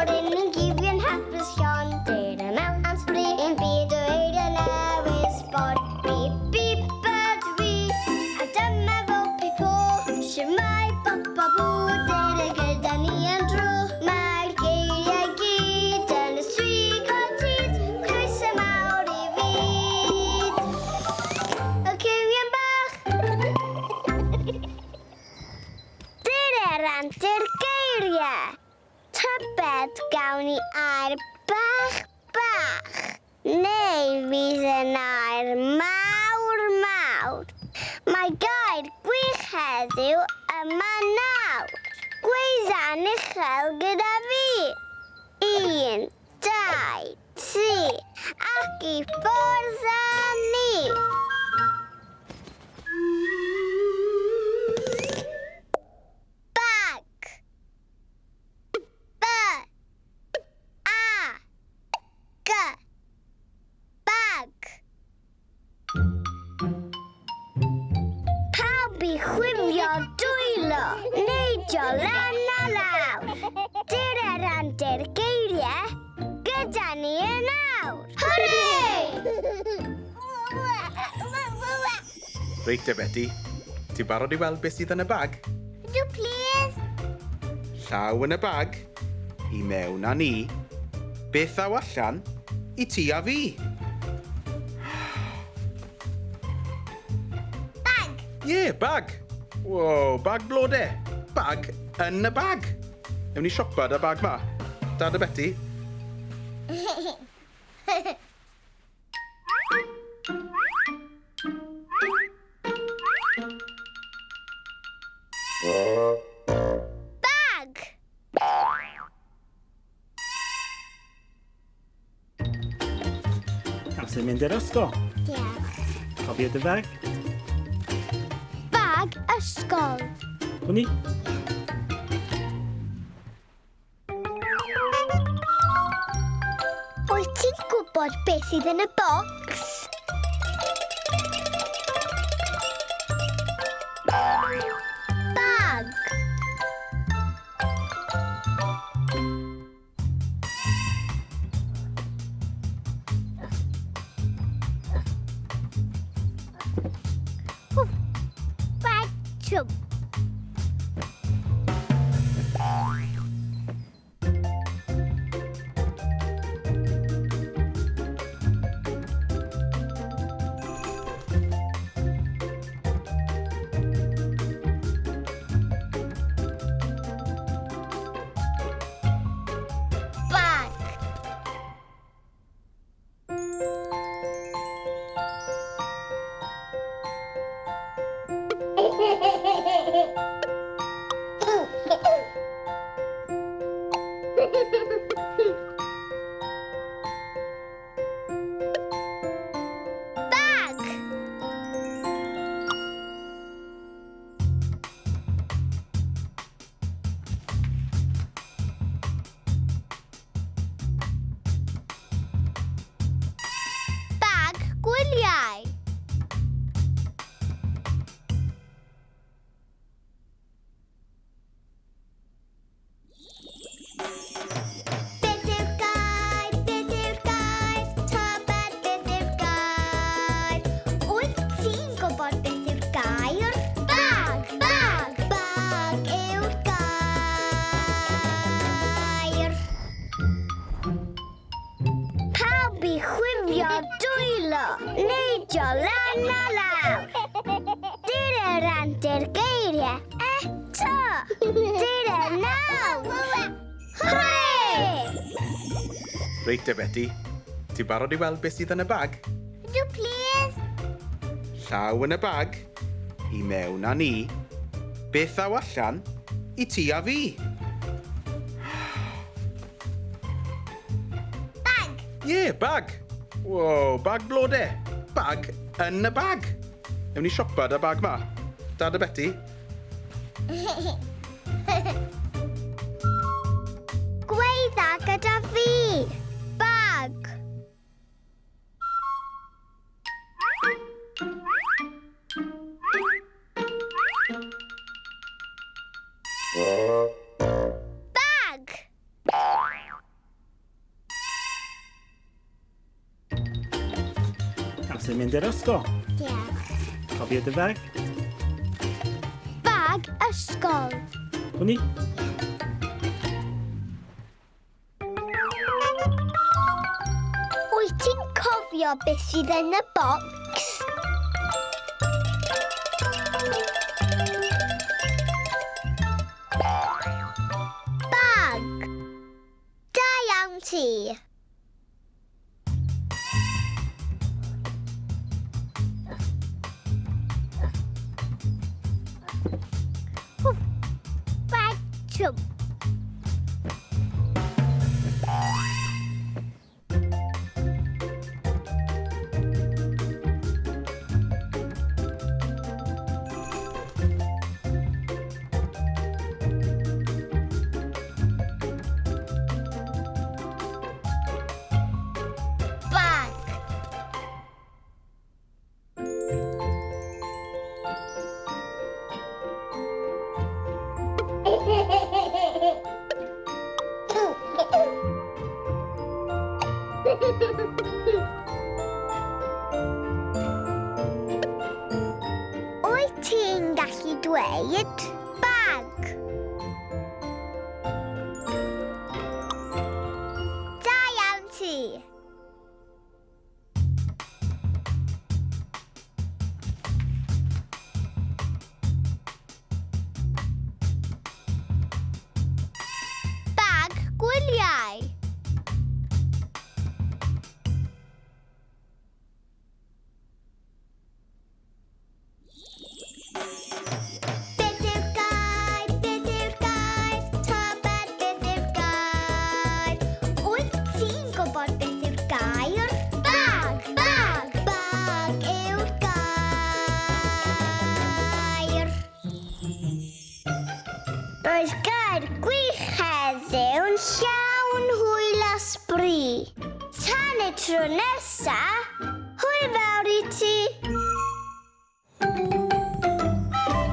ryn ni'n gyfion hapus iawn. Dyr yma am sbri ein byd o eiriau newydd sbon. Bip, bip, ydw i, a dyma fo pi po. Shwmae, bop, bop, bw, dyr y gyda ni am dro. Mae'r geiriau gyd yn y swigo tyd. Croeso mawr i fyd. Y cywion bach. Dyr yr antur geiriau. Tybed gawn ni air bach bach. Neu fydd yn air mawr mawr. Mae gair gwych heddiw yma nawr. Gweidda'n uchel gyda fi. 1, 2, 3, ac i ffwrdd â ni. Bag. B. A. G. Bag. Pawb i chwifio dwylo, neidio lan a lawr. Dyr yr antur geiriau, gyda ni yn awr. Hwrê! Reit te, Beti, ti'n barod i weld beth sydd yn y bag? Ydw, please. Llaw yn y bag, i mewn â ni. Beth aw allan, i ti a fi. Bag. Ie, yeah, bag. Wow, bag blode. Bag yn y bag. Ewn ni siopa da bag ma. Dad a Beti. Bag. Amser mynd i'r ysgol. Diolch. Cofio dy fag? Bag ysgol. Hwni. Wyt ti'n gwybod beth sydd yn y bocs? Hwff. Bag trwm. Bag. Bag. Bag gwyliau. Beth yw'r gair? Beth yw'r gair? Tybed beth yw'r gair? Wyt ti'n gwybod beth yw'r gair? Bag! Bag! Bag yw'r gair. Pawb i chwifio dwylo, neidio lan a lawr. Dyr antur geiriau eto. Dyr nawr. Hwrê! Reit te, Betty. Ti'n barod i weld beth sydd yn y bag? Ydw, please. Llaw yn y bag, i mewn â ni. Beth aw allan, i ti a fi. Bag. Ie, yeah, bag. Wow, bag blode. Bag yn y bag. Ewn ni siopa da bag ma. Dad a Betty. Gweidda gyda fi. Bag. Bag. Amser mynd i'r ysgol. Diolch. Cofio dy fag? Bag ysgol. Hwni. Wyt ti'n cofio beth sydd yn y bocs? Bag. Da iawn ti. Hwff. Bag trwm. Bag. Wyt ti'n gallu dweud bag? Da iawn ti. Bag gwyliau. Beth yw'r gair? Beth yw'r gair? Tybed beth yw'r gair? Wyt ti'n gwybod beth yw'r gair? Bag! Bag! Bag yw'r gair. Roedd gair gwych heddiw'n llawn hwyl a sbri. Tan y tro nesa, hwyl fawr i ti.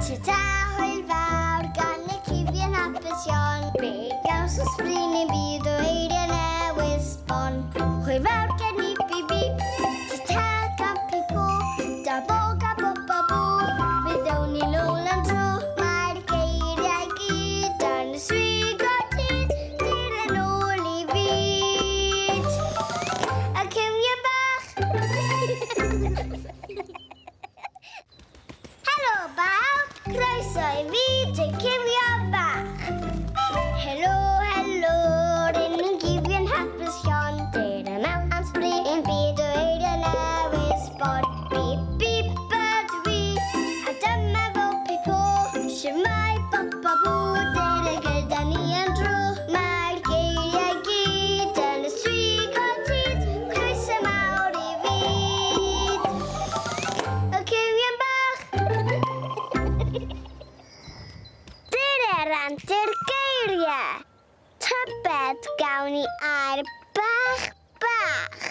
Ta-ta, hwyl fawr gan y cyfion hapusion. Fe gaws o sbri neu byd o eiriau newydd sbon. Hwyl fawr gen i bi bi. Ta-ta, gan pi po. Da bo. Helo bawb, croeso i fi, dy Cifio Bach. Helo, helo, ryn ni'n gifio'n hapus iawn. Dyr yma am sbri yn byd o eiriau newydd sbon. Bip, bip, ydw i, a dyma fo pipo. Shwmae, bop, bop, bw, dyr y gyda ni yn dro. Mae'r geiriau gyd yn y swig o tyd. Croeso mawr i fyd. Y cywion bach. Dyr antur geiriau. Tybed gawn ni air bach bach.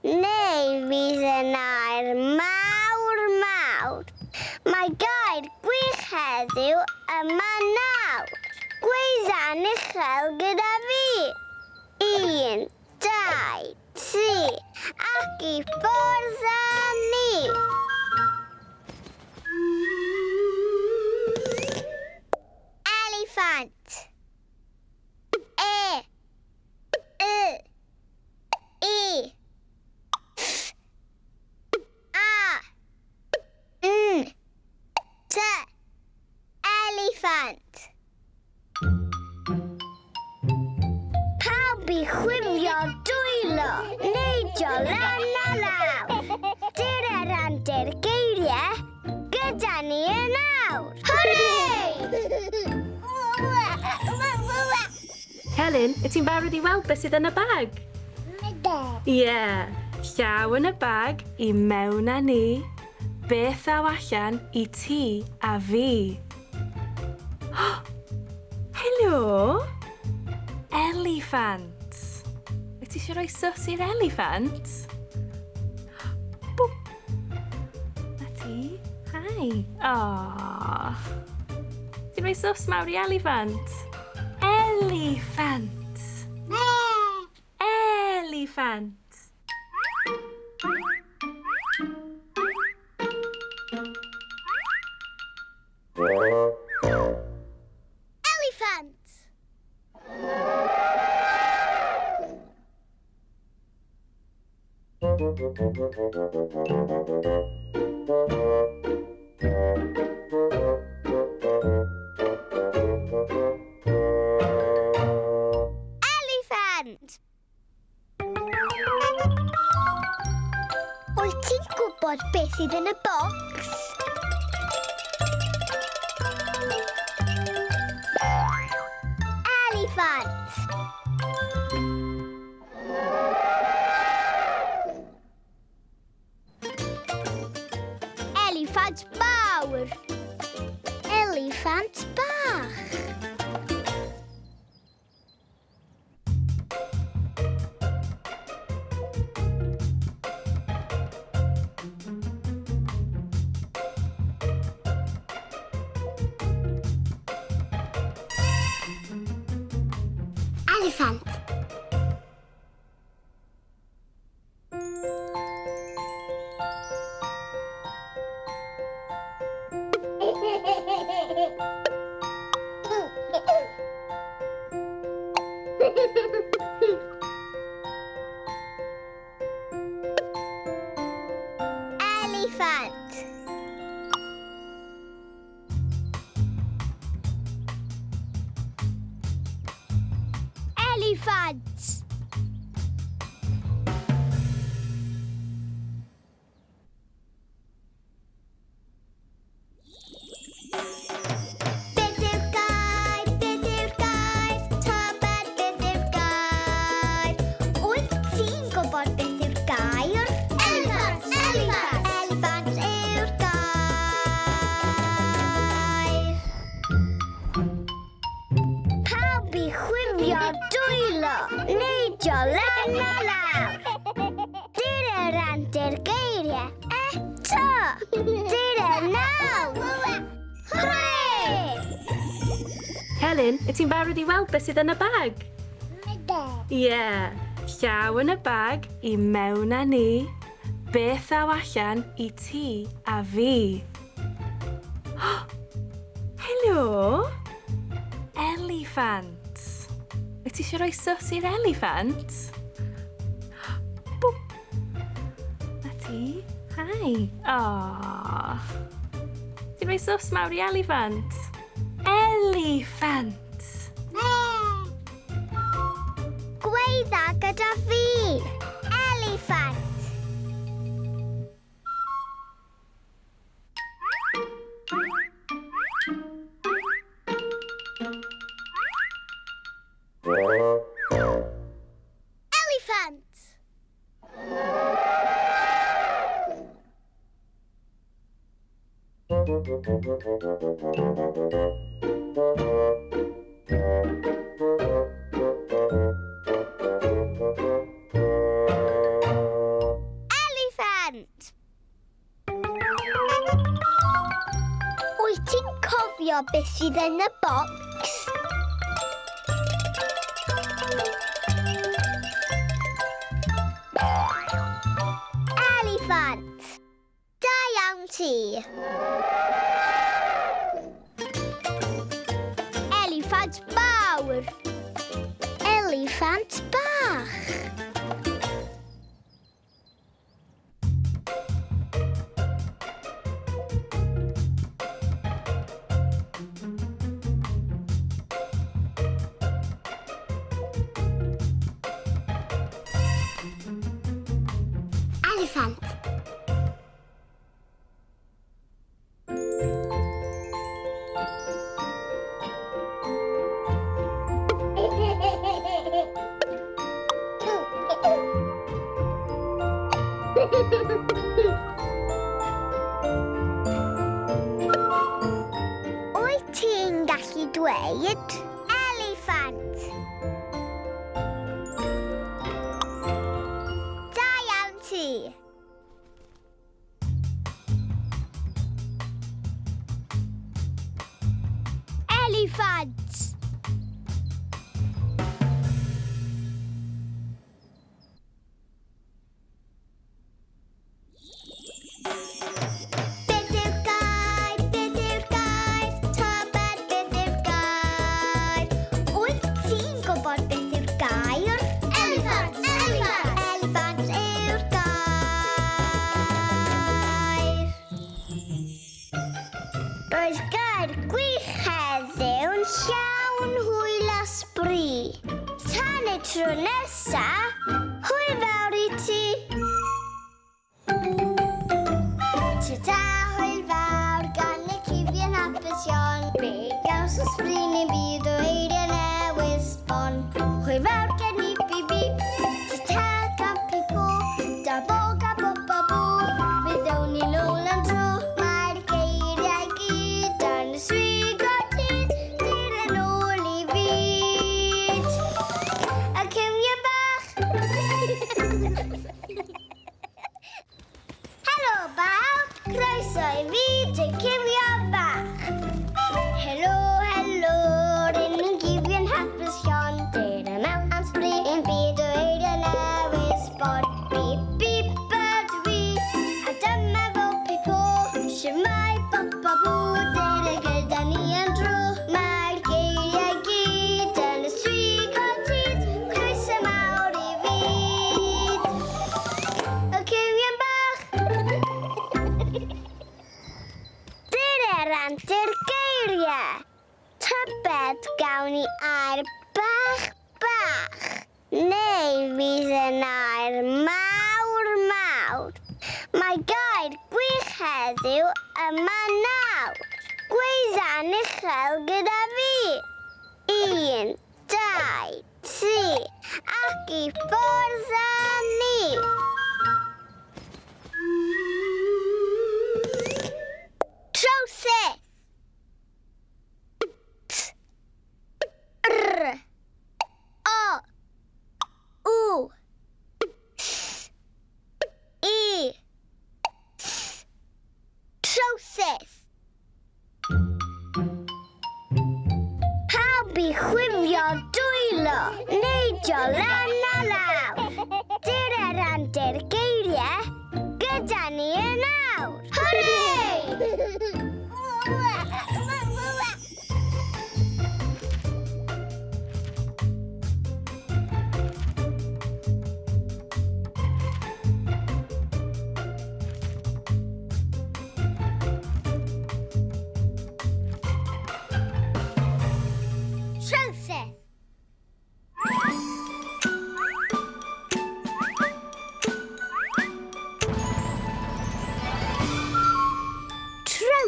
Neu fydd yn air mawr mawr. Mae gair gwych heddiw yma nawr. Gweidda'n uchel gyda fi. 1, 2, 3, ac i ffwrdd â ni. Eliffant. E. Y. I. F. A. N. T. Eliffant. Pawb i chwifio dwylo, neidio lan a lawr. Dyr yr antur geiriau, gyda ni yn awr. Hwrê! Helen, wyt ti'n barod i weld beth sydd yn y bag? Ie. Yeah. Llaw yn y bag, i mewn â ni. Beth ddaw allan i ti a fi? Helo! Eliffant. Wyt ti eisiau rhoi sws i'r eliffant? Bwp. Na ti. Hi. Aww. Ti'n rhoi sws mawr i eliffant? Eliffant. Eliffant. Eliffant! Eliffant! Wyt ti'n gwybod beth sydd yn y bocs? Eliffant! Eliffant mawr! Eliffant bach! Eliffant. Eliffant. Eliffant. Beth yw'r gair? Beth yw'r gair? Tybed beth yw'r gair? Wyt ti'n gwybod beth yw'r gair? Eliffant! Eliffant! Eliffant yw'r gair. Pawb i chwifio dwylo, neidio lan a lawr. Dyr yr antur geiriau eto. Dyr y nawr. Hwrê! Helen, wyt ti'n barod i weld beth sydd yn y bag? Ie. Yeah. Llaw yn y bag, i mewn â ni. Beth ddaw allan i ti a fi? Helo! Eliffant. Wyt ti eisiau rhoi sws i'r eliffant? Bwp. Na ti. Hi. Hi. Aww. Ti'n rhoi sws mawr i eliffant? Eliffant! Gweidda gyda fi! Eliffant! Eliffant! Eliffant! Wyt ti'n cofio beth sydd yn y bocs? Eliffant! Da iawn ti! Eliffant mawr! Eliffant bach! Eliffant. Wyt ti'n gallu dweud eliffant? Da iawn ti! Eliffant! Beth yw'r gair? Beth yw'r gair? Tybed beth yw'r gair? Wyt ti'n gwybod beth yw'r gair? Eliffant! Eliffant! Eliffant yw'r gair. Roedd gair gwych heddiw'n llawn hwyl a sbri. Tan y tro nesa, hwyl fawr i ti! Ta-ta, hwyl fawr gan y cyfion hapus iawn. Be gaws o sbri neu'n byd o eiriau newydd sbon. Hwyl fawr gen i bi bi, ta-ta gan pi-pw, da bo ga bo ba bw. Mi ddown ni nôl am dro, mae'r geiriau gyd yn y swigo hyd, dyr yn ôl i fyd. Y cywion bach! Helo bawb, croeso i fyd y cywion bach. Helo, helo, rŷn ni'n gyfion hapus iawn. Dyr yma am sbri ein byd o eiriau newydd sbon. Bip, bip, ydw i, a dyma fo pi-po. Shwmae, bop, bop, bw, dyr y gyda ni am dro. Mae'r geiriau gyd yn y swigod hyd, croeso mawr i fyd. Y cywion bach! Dyr yr antur geiriau. Tybed gawn ni air bach bach, neu fydd yn air mawr mawr. Mae gair gwych heddiw yma nawr. Gweidda'n uchel gyda fi. 1, 2, 3, ac i ffwrdd â ni. Trowsus! T R O U S I S. Trowsus! Pawb i chwifio dwylo, neidio lan a lawr. Dyr yr antur geiriau, gyda ni yn awr. Hwrê!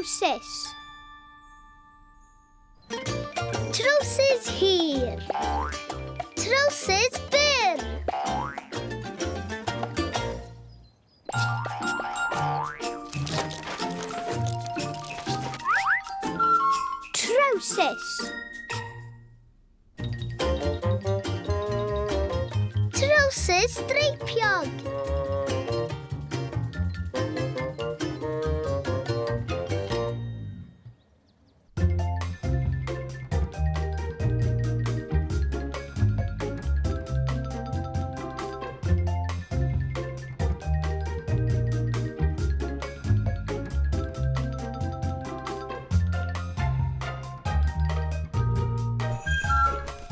Trowsus. Trowsus hir. Trowsus byr. Trowsus. Trowsus dreipiog.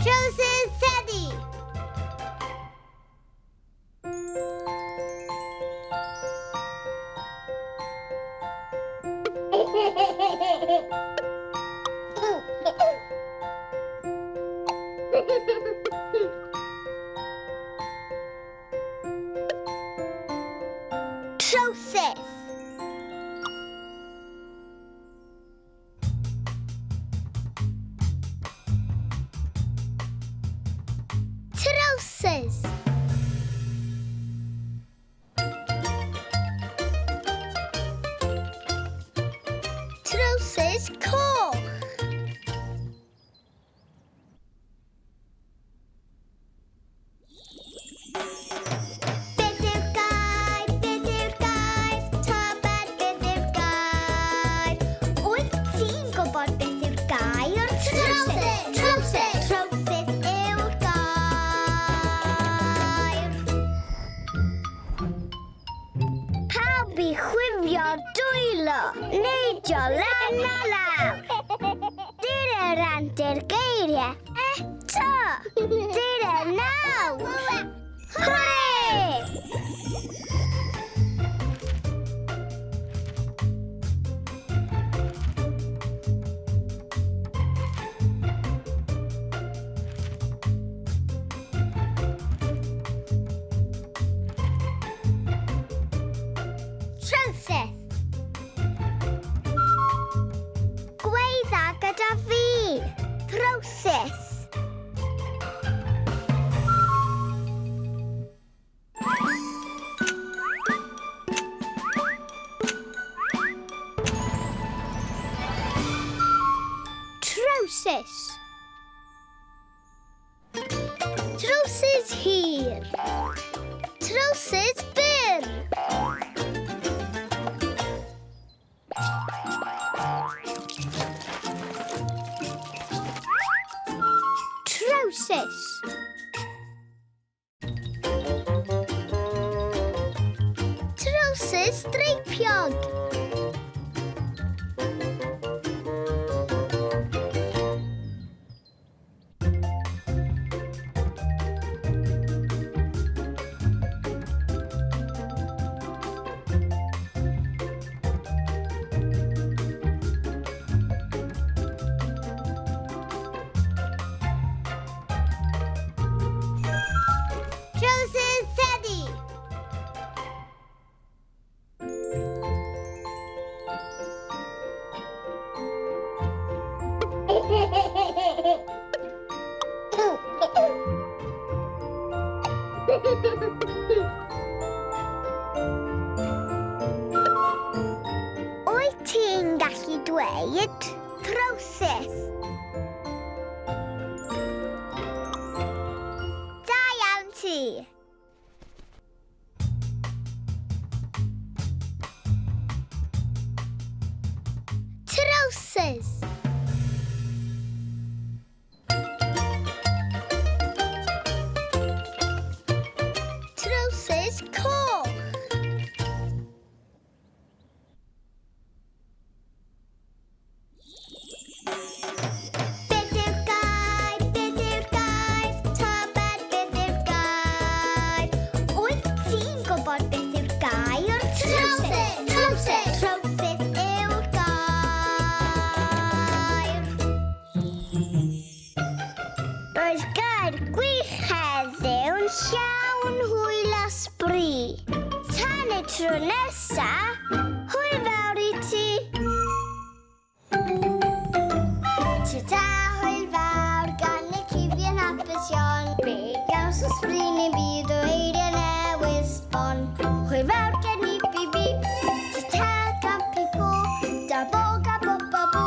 Trowsus Teddy. Trowsus. Trowsus. Trowsus coch. Beth yw'r gair? Beth yw'r gair? Tybed beth yw'r gair? Wyt ti'n gwybod beth yw'r gair? Trowsus! Trowsus! Trowsus yw'r gair. Pawb i chwifio dwylo, neidio lan a lawr. Dyna rant yr geiriau eto. Dyna nawr. Hwrê! Trowsus. Gweidda gyda fi. Trowsus. Trowsus. Trowsus hir. Trowsus byr. Trowsus. Trowsus dreipiog. Trowsus Teddy. Wyt ti'n gallu dweud trowsus? Da iawn ti. Trowsus. Trowsus coch. Beth yw'r gair? Beth yw'r gair? Tybed beth yw'r gair? Wyt ti'n gwybod beth yw'r gair? Trowsus! Trowsus! Trowsus yw'r gair. Roedd gair gwych heddiw'n llawn hwyl a sbri. Tan y tro nesa, hwyl fawr i ti. sbrin i'n byd o eiriau newydd sbon. Hwyl fawr gen i bi bi, ti ta campi pw, da bo ga bo bo bw.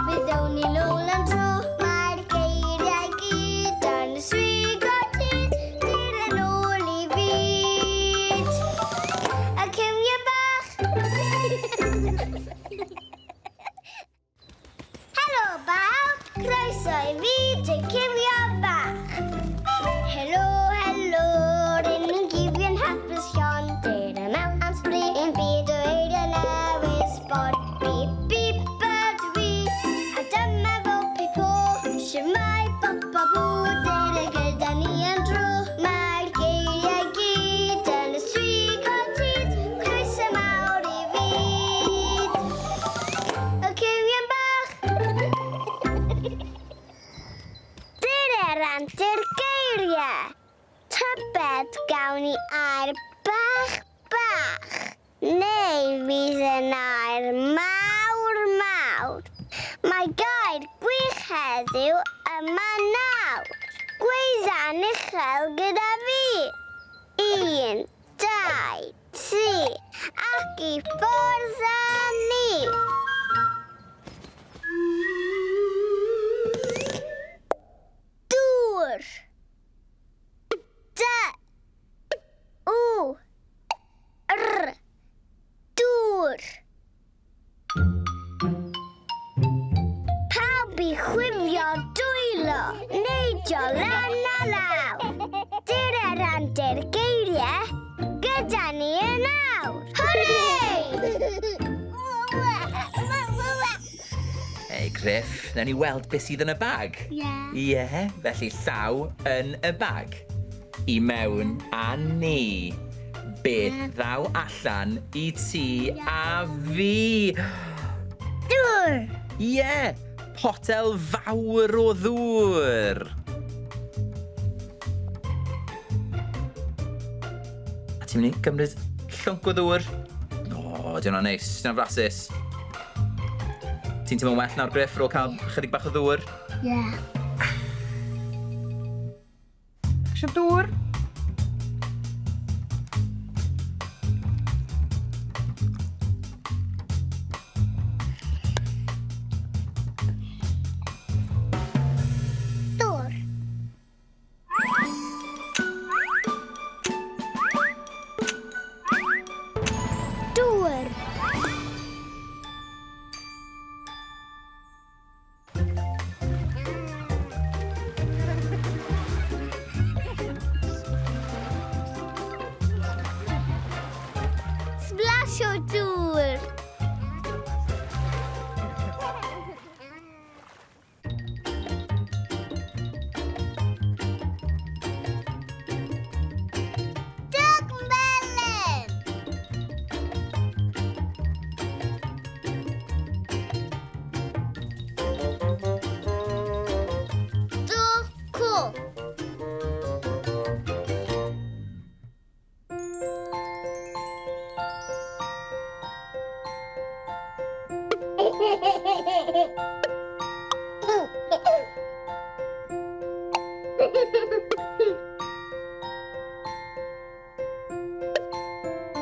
Mi ddewn ni nôl am dro, mae'r geiriau gyd yn y swigo tyd, dyr yn ôl i fyd. Y cywion bach! Helo bawb, croeso i fi, dy cywion bach. Helo, helo, ryn ni'n gyfion hapus iawn. Dyr yma am sbri yn byd o eiriau newydd sbon. Bip, bip, ydw i, a dyma fo pipo. Shwmae, bop, bop, bw, dyr y gyda ni am dro. Mae'r geiriau gyd yn y swigo tyd, croeso mawr i fyd. Y cywion bach! Dyr yr antur geiriau. Tybed gawn ni air bach bach, neu fydd yn air mawr mawr. Mae gair gwych heddiw yma nawr. Gweidda'n uchel gyda fi. 1, 2, 3, ac i ffwrdd â ni. Dŵr. D. U. R. Dŵr. Pawb i chwifio dwylo, neidio lan a lawr. Dyr yr antur geiriau, gyda ni yn awr. Hwrê! Hei Griff, nawn ni weld beth sydd yn y bag? Ie. Ie, felly llaw yn y bag. I mewn a ni. Beth ddaw allan i ti a fi? Dŵr! Ie, potel fawr o ddŵr. A ti'n mynd i gymryd llwnc o ddŵr? O, di hwnna'n neis, di hwnna'n flasus. Ti'n teimlo'n well nawr, Griff, ar ôl cael chydig bach o ddŵr? Ie. Eisiau dŵr? Dŵr. Dŵr. Splash o dŵr. Dug melyn. Dŵr cwch. Dŵr.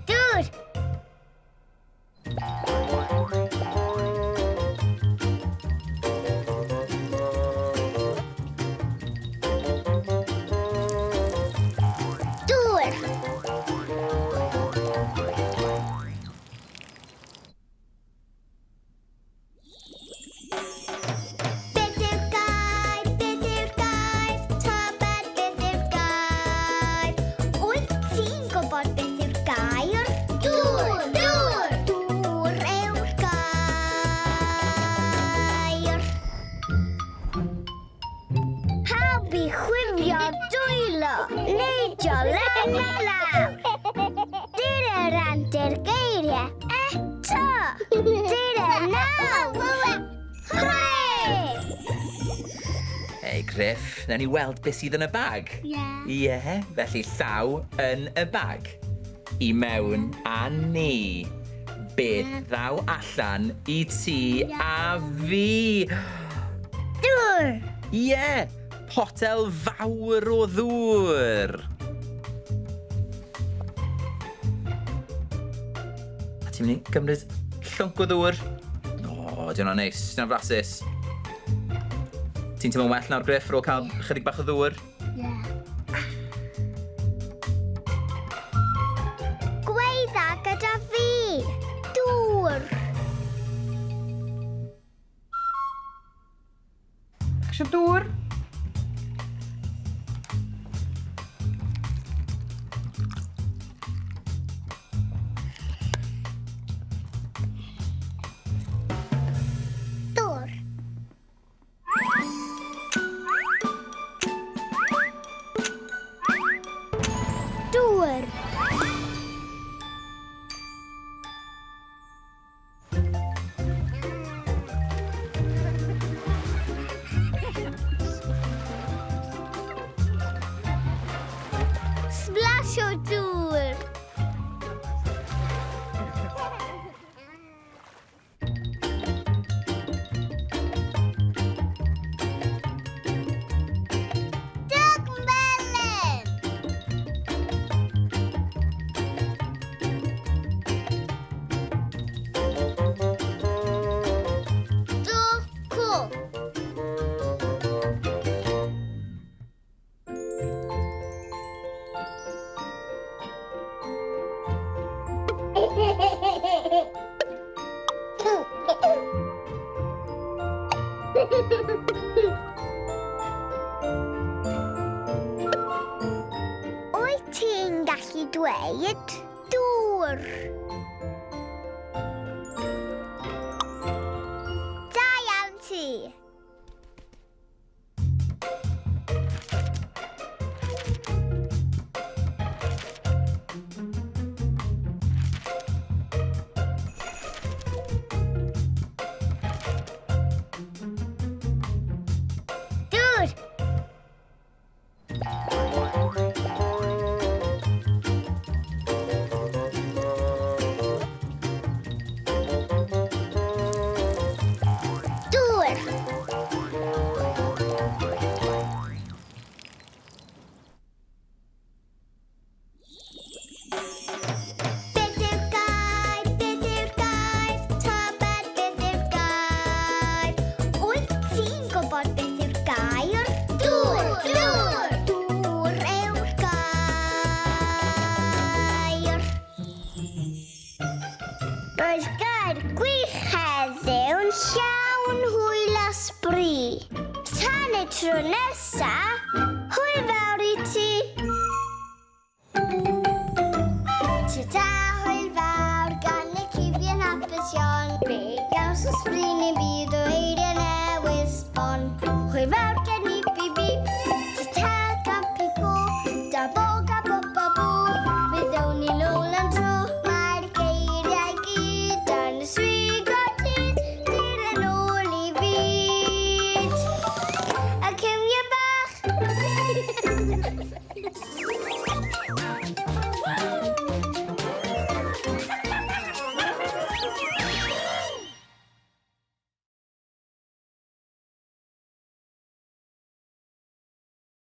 Dŵr. Dŵr. Beth yw'r gair? Beth yw'r gair? Tybed beth yw'r gair? Wyt ti'n gwybod beth yw'r gair? Dŵr! Dŵr! Dŵr yw'r gair. Pawb i chwifio dwylo, neidio lan a lawr. Dyr yr antur geiriau eto. Dyr y nawr. Hwrê! Griff, nawn ni weld beth sydd yn y bag. Ie. Ie, felly llaw yn y bag. I mewn a ni. Beth ddaw allan i ti a fi? Dŵr! Ie, potel fawr o ddŵr. A ti'n mynd i gymryd llwnc o ddŵr? O, di hwnna'n neis, di hwnna'n flasus. Ti'n teimlo'n well nawr, Griff, ar ôl cael chydig bach o ddŵr? Ie. Gweidda gyda fi! Dŵr! Eisiau dŵr? Dŵr. Dŵr. Splash o dŵr. Dug melyn! Dŵr cwch. Wyt ti'n gallu dweud dŵr?